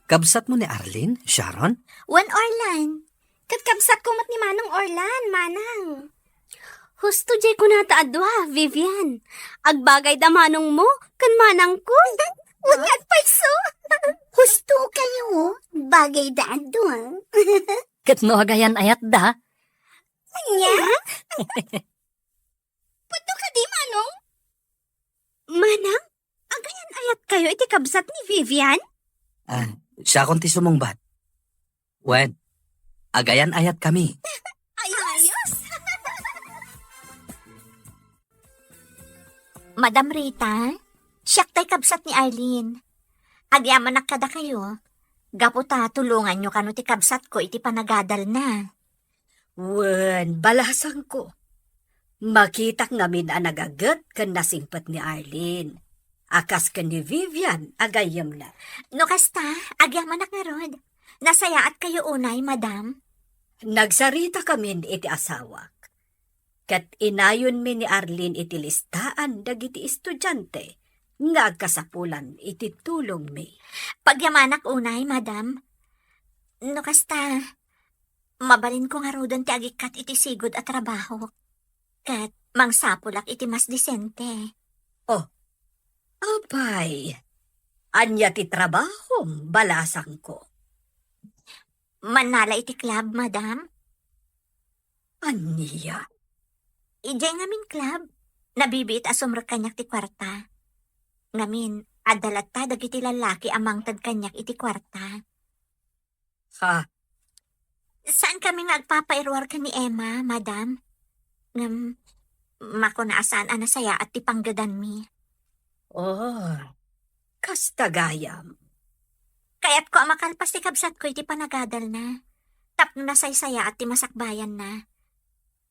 kabsatmo ni Arlene, Sharon? Wen, Orlan. Ket kabsatko met ni Manong Orlan, Manang. Husto diay kunata a dua, Vivian. Agbagayda manongmo ken manangko. Wen nga agpayso. Husto kayo, bagayda a dua. Ket no agayan-ayatda? Ania? Pudno kadi, Manong? Manang, agayan-ayatkayo iti kabsat ni Vivian? Ah, siakon ti sumungbat. Wen, agayan-ayatkami. Ayos! Madam Rita, siak tay kabsat ni Arlene. Agyamanak kadakayo, gapu ta tulonganyo kano ti kabsatko iti panagadalna. Wen, balasangko. Makitak ngamin a nagaget ken nasingpet ni Arlene, a kas ken ni Vivian a gayyemna. No kasta, agyamanak ngarud. Nasayaatkayo unay, madam? Nagsaritakamin iti asawak. Ket inayonmi ni Arlene iti listaan dagiti estudiante nga agkasapulan iti tulongmi. Pagyamanak unay, madam. No kasta, mabalinko ngaruden ti agikkat iti sigud a trabahok. Ket mangsapulak iti mas disente. Oh, apay, ania ti trabahom, balasangko? Mannala iti club, madam. Ania? Idiay ngamin club, nabibiit a sumrek kaniak ti kuarta. Ngamin, adda latta dagiti lallaki a mangted kaniak iti kuarta. Ha? Saankami nga agpapairuar ken ni Emma, madam. Ngem, makuna a saan a nasayaat ti panggedanmi. Oh, kasta gayam. Kayatko a makalpas ti kabsatko iti panagadalna, tapno nasaysayaat ti masakbayanna.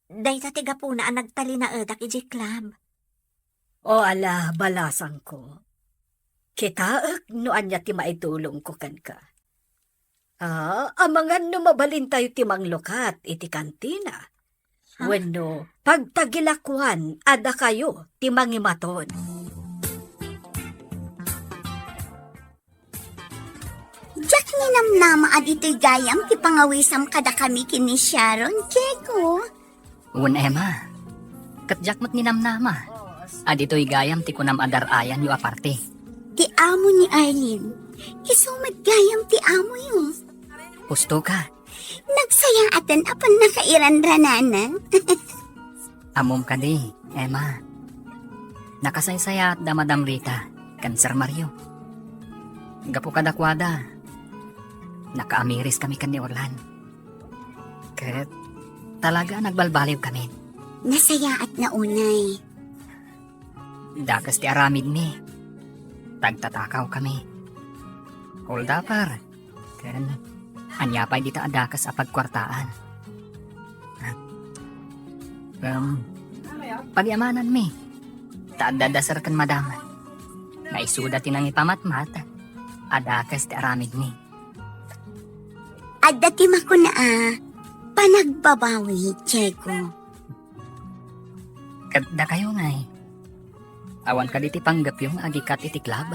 Dayta ti gapuna a nagtalinaedak idiay club. O ala, balasangko. Kitaek no ania ti maitulongko kenka. Ah, amangan no mabalintayo ti manglukat iti kantina. Ha? Wenno pagtagilakuan a dakayo ti mangimaton. Diak ninamnama a ditoy gayam ti pangawisam kadakami ken ni Sharon, Diego. Wen, Emma. Ket diak met ninamnama a ditoy gayam ti kunam a dar-ayanyo a parti. Ti amo ni Arlene, isu met gayam ti amoyo. Husto ka. Nagsayaaten a pannakairanranana. Ammom kadi, Emma. Nakasaysayaat da Madam Rita ken Sir Mario. Gapu kadakuada, nakaamiris kami ken ni Orlan. Ket talaga a nagbalbaliw kami. Nasayaat na unay. Dakes ti aramidmi. Tagtatakaw kami. Hold-upper. Ken ania pay dita a dakes a pagkuartaan? Em, pagyamananmi. Ta adda da Sir ken Madam. Naisuda ti nangipamatmat a dakes ti aramidmi. Adda ti makuna a panagbabawi, Diego. Ket dakayo ngay, awan kadi ti panggepyo nga agikkat iti club?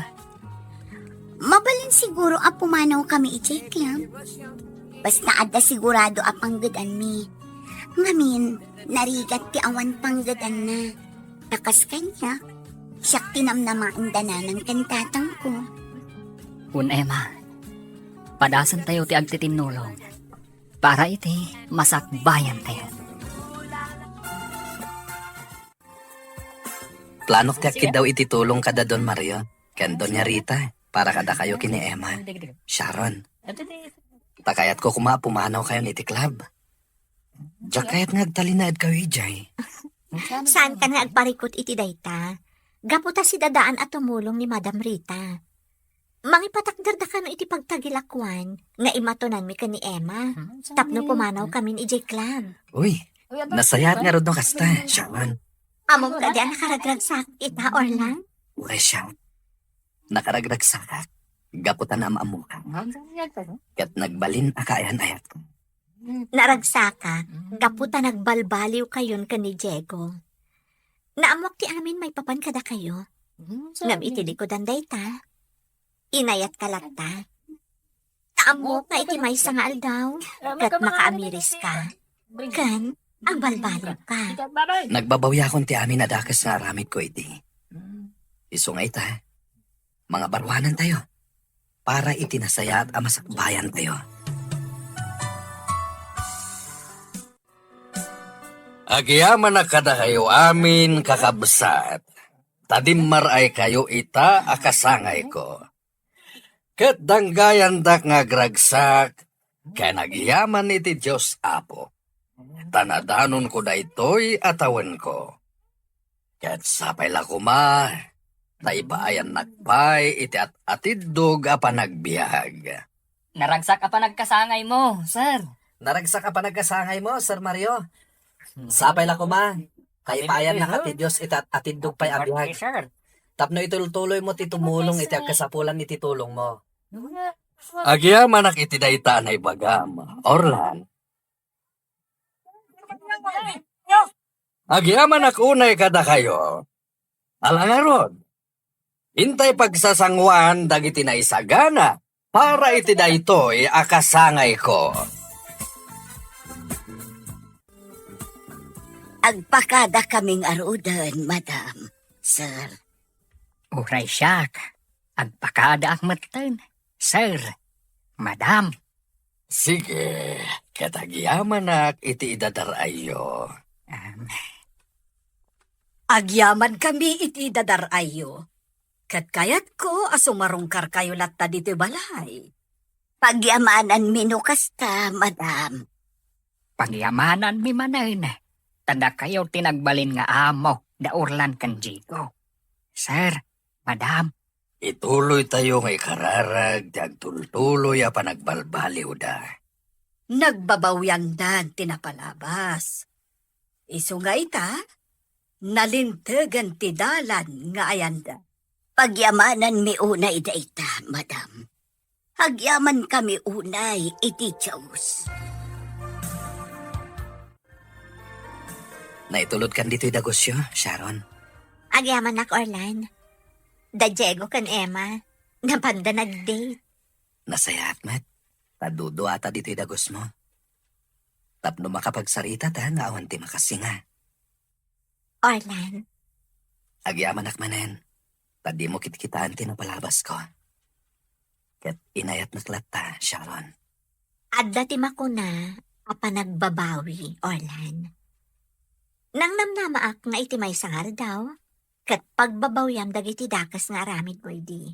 Mabalin siguro a pumanaw kami iti club. Basta adda sigurado a panggedanmi. Ngamin, narigat ti awan panggedanna. Ta kas kaniak, siak ti namnamaen da nanang ken tatangko. Wen, Emma, padasentayo ti agtitinnulong para iti masakbayantayo. Planok ti agkiddaw iti tulong kada Don Mario ken Doña Rita para kadakayo ken ni Emma. Sharon, ta kayatko koma a pumanawkayon iti club. Diak kayat nga agtalinaedkayo idiay. Saankan nga agparikut iti dayta. Gapu ta sidadaan a tumulong ni Madam Rita. Mangipatakderda kano iti pagtagilakuan nga imatonanmi ken ni Emma, hmm, tapno pumanawkamin idiay club. Uy, nasayaat ngarud no kasta, Sharon. Ammom kadi a nakaragragsak ita, Orlan? Uray, Sharon. Nakaragragsak. gapu ta naam-ammoka. Ket nagbalin a kaayan-ayatko. Naragsakak, gapu ta nagbalbaliwkayon ken ni Diego. Naammok ti amin maipapan kadakayo. Ngem iti likudan dayta, inayatka latta. Ta ammok nga iti maysa nga aldaw, ket makaamiriska, ken agbalbaliwka. Nagbabawiakon ti amin a dakes nga aramidko idi. Isu nga ita, mangabaruanantayo para iti nasayaat a masakbayantayo. Agyamanak kadakayo amin, kakabsat, ta dimmaray kayo ita a kasangayko. Ket danggayandak nga agragsak ken agyaman iti Dios Apo, ta nadanonko daytoy a tawenko. Ket sapay la koma ta ipaayannak pay iti at-atiddog a panagbiag. Naragsak a panagkasangaymo, sir. Naragsak a panagkasangaymo, Sir Mario. Sapay la koma ta ipaayannak ti Dios iti at-atiddog pay a biag. Sir. Tapno itultuloymo ti tumulong iti agkasapulan iti tulongmo. Agyamanak iti dayta a naibagam, Orlan. Agyamanak unay kadakayo. Ala ngarud, intay pagsasanguan dagiti naisagana para iti daytoy a kasangayko. Agpakadakami ngaruden, madam, sir. Uray siak, agpakadaak metten, sir, madam. Sige, ket agyamanak iti idadar-ayyo. Amen. Agyamankami iti idadar-ayyo, ket kayatko a sumarungkarkayo latta ditoy balay. Pagyamananmi no kasta, madam. Pagyamananmi manen, ta dakayo ti nagbalin nga amo da Orlan ken Diego. Sir, madam. Ituloytayo nga ikararag ti agtultuloy a panagbalbaliwda. Nagbabawiandan ti napalabas. Isu nga ita, nalintegen ti dalan nga ayanda. Pagyamananmi unay dayta, madam. Agyamankami unay iti Dios. Naitulodkan ditoy dagusyo, Sharon. Agyamanak, Orlan. Da Diego ken Emma, napanda nag-date. Nasayaat met, ta duduata ditoy dagusmo. Tapno makapagsaritata nga awan ti makasinga. Orlan. Agyamanak manen, ta dimo kitkitaen ti napalabasko. Ket inayatnak latta, Sharon. Adda ti makuna a panagbabawi, Orlan. Nangnamnamaak nga iti maysa nga aldaw, ket pagbabawiam dagiti dakes nga aramidmo idi.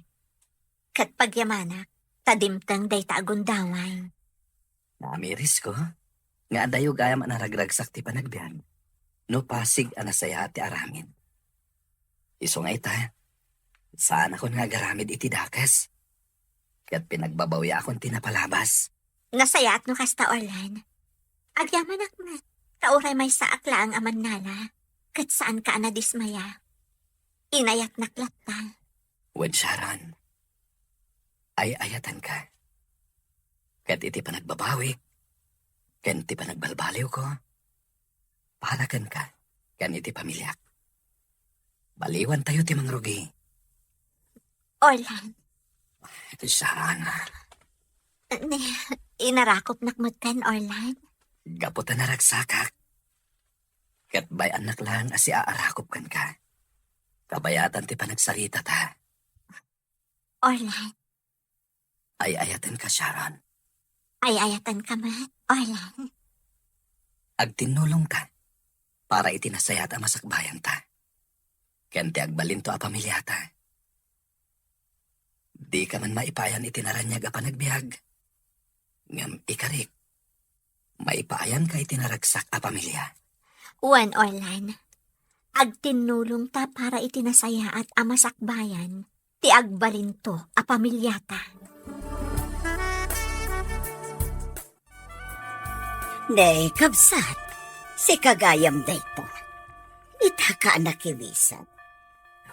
Ket pagyamanak, ta dimteng dayta a gundaway. Naamirisko nga adayo gayam a naragragsak ti panagbiag no pasig a nasayaat ti aramid. Isu nga ita, saanakon nga agaramid iti dakes, ket pinagbabawiakon ti napalabas. Nasayaat no kasta, Orlan. Agyamanak met, ta uray maysaak laeng a mannala, ket saanka a nadismaya. Inayatnak latta. Wen, Sharon, ay-ayatenka. Ket iti panagbabawik ken ti panagbalbaliwko, para kenka ken iti pamiliak. Baliwantayo ti mangrugi. Orlan. Sharon. Ne, inarakopnak metten, Orlan. Gapu ta naragsakak, ket bay-annak laeng a siaarakop kenka. Kabayatan ti panagsaritata. Orlan. Ay-ayatenka, Sharon. Ay-ayatenka met, Orlan. Agtinnulongta para iti nasayaat a masakbayanta ken ti agbalinto a pamiliata. Dika man maipayan iti naraniag a panagbiag, ngem ikarik, maipaayanka iti naragsak a pamilia. Wen, Orlan, agtinnulongta para iti nasayaat a masakbayan ti agbalinto a pamiliata. Ne, kabsat, sika gayam dayta. Itaka a nakiwisan.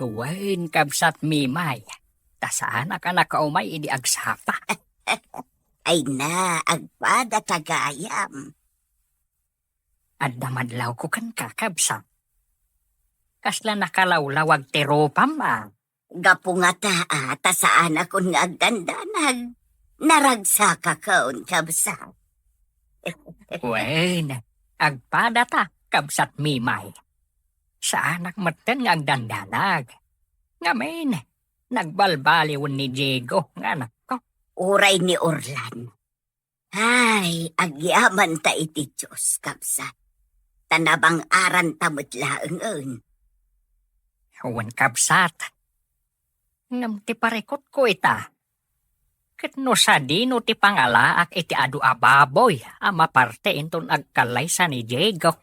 Wen, kabsat Mimay, ta saanak a nakaumay idi agsapa. Ay na, agpada ta gayam. Adda madlawko kenka, kabsat. Kasla nakalawlawag ti rupam, a. Gapu ngata, a, ta saanakon nga agdandanag, naragsakakon, kabsat. Wen, agpadata, kabsat Mimay. Saanak metten nga agdandanag. Ngamin, nagbalbaliwen ni Diego nga anakko. Uray ni Orlan. Ay, agyamanta iti Dios, kabsat. Ta nabang-aranta met laengen. Wen, kabsat. Ngem ti parikutko ita, ket no sadino ti pangalaak iti adu a baboy a maparte inton agkallaysa ni Diego.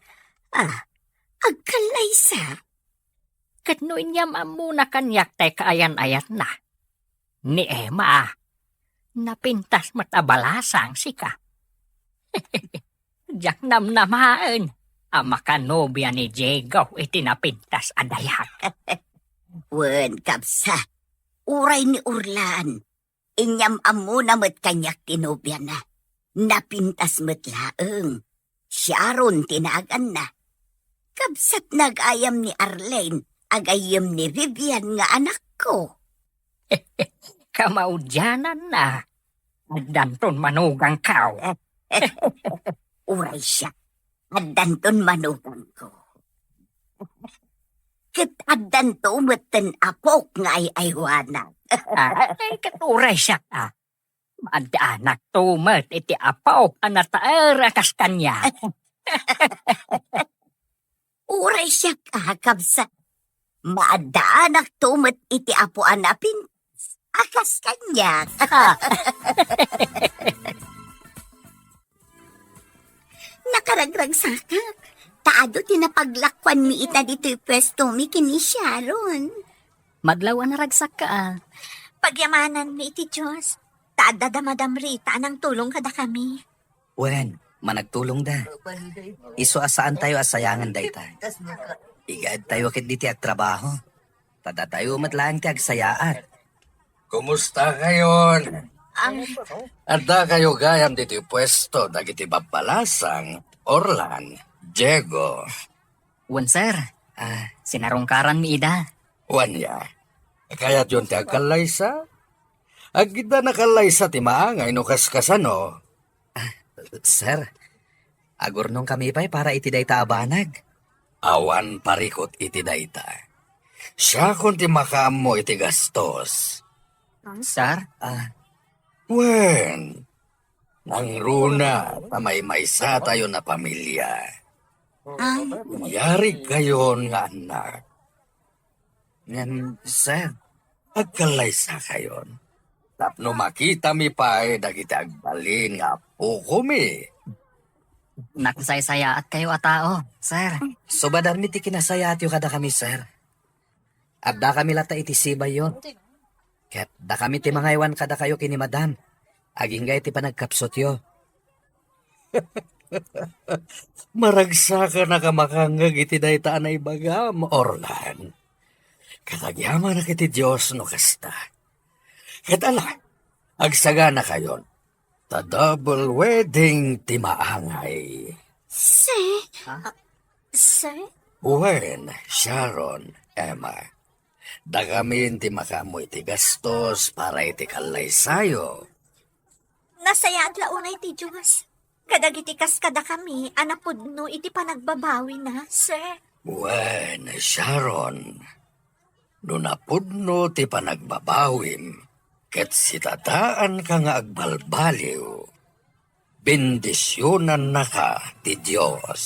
Ah, agkallaysa? Ket no inyam-ammona kaniak tay kaayan-ayatna, ni Emma, a, napintas met a balasang sika. Diak namnamaen a makanobia ni Diego iti napintas a dayag. Wen, kabsat, uray ni Orlan, inyam-ammona met kaniak ti nobiana. Napintas met laeng. Sharon ti naganna. Kabsat nagayam ni Arlene, agayyem ni Vivian nga anakko. Kamaudiananna, addanton manugangko. Uray siak, addanton manugangko. Ket addanto metten apok nga ay-aywanag. Ah, eh, ket uray siak, a. Maaddanakto met iti apok a nataer a kas kaniak. Uray siak, a, kabsat. Maaddanakto met iti apo a napintas a kas kaniak. Nakaragragsakak, ta adu ti napaglakuanmi ita ditoy puestomi ken ni Sharon. Madlaw a naragsakka, a. Pagyamananmi iti Dios, ta adda da Madam Rita a nangtulong kadakami. Wen, managtulongda. Isu a saantayo a sayangan dayta. Igaedtayo ketdi ti agtrabaho. Ta datayo met laeng ti agsayaat. Kumusta kayon? Ang Adda kayo gayam ditoy puesto dagiti babbalasang, Orlan, Diego. Wen, sir. Ah, sinarungkaranmi ida. Wen, ya. Kayatyon ti agkallaysa? Agidda nakallaysa ti maangay no kaskasano. Ah, sir, agurnongkami pay para iti dayta a banag. Awan parikut iti dayta. Siakon ti makaammo iti gastos. Sir? Ah. Wen, nangruna ta maymaysatayon a pamilia. Ah. Uyarig kayon nga annak. Ngem, sir, agkallaysakayon tapno makitami pay dagiti agbalin nga appokomi. Nagsaysayaatkayo a tao, sir. Subadanmi ti kinasayaatyo kadakami, sir. Addakami latta iti sibayyo. Ket dakami ti mangaywan kadakayo ken ni Madam, agingga iti panagkapsutyo. Maragsakanaka makangngeg iti dayta a naibagam, Orlan. Ket agyamanak iti Dios no kasta. Ket ala, agsaganakayon, ta double wedding ti maangay. Se? Ha? Se? Wen, Sharon, Emma. Dakamin ti makaammo iti gastos para iti kallaysayo. Nasayaat la unay ti Dios kadagiti kas kadakami a napudno iti panagbabawina, sir. Wen, Sharon, no napudno ti panagbabawim ket sitataanka nga agbalbaliw, bendisionannaka ti Dios.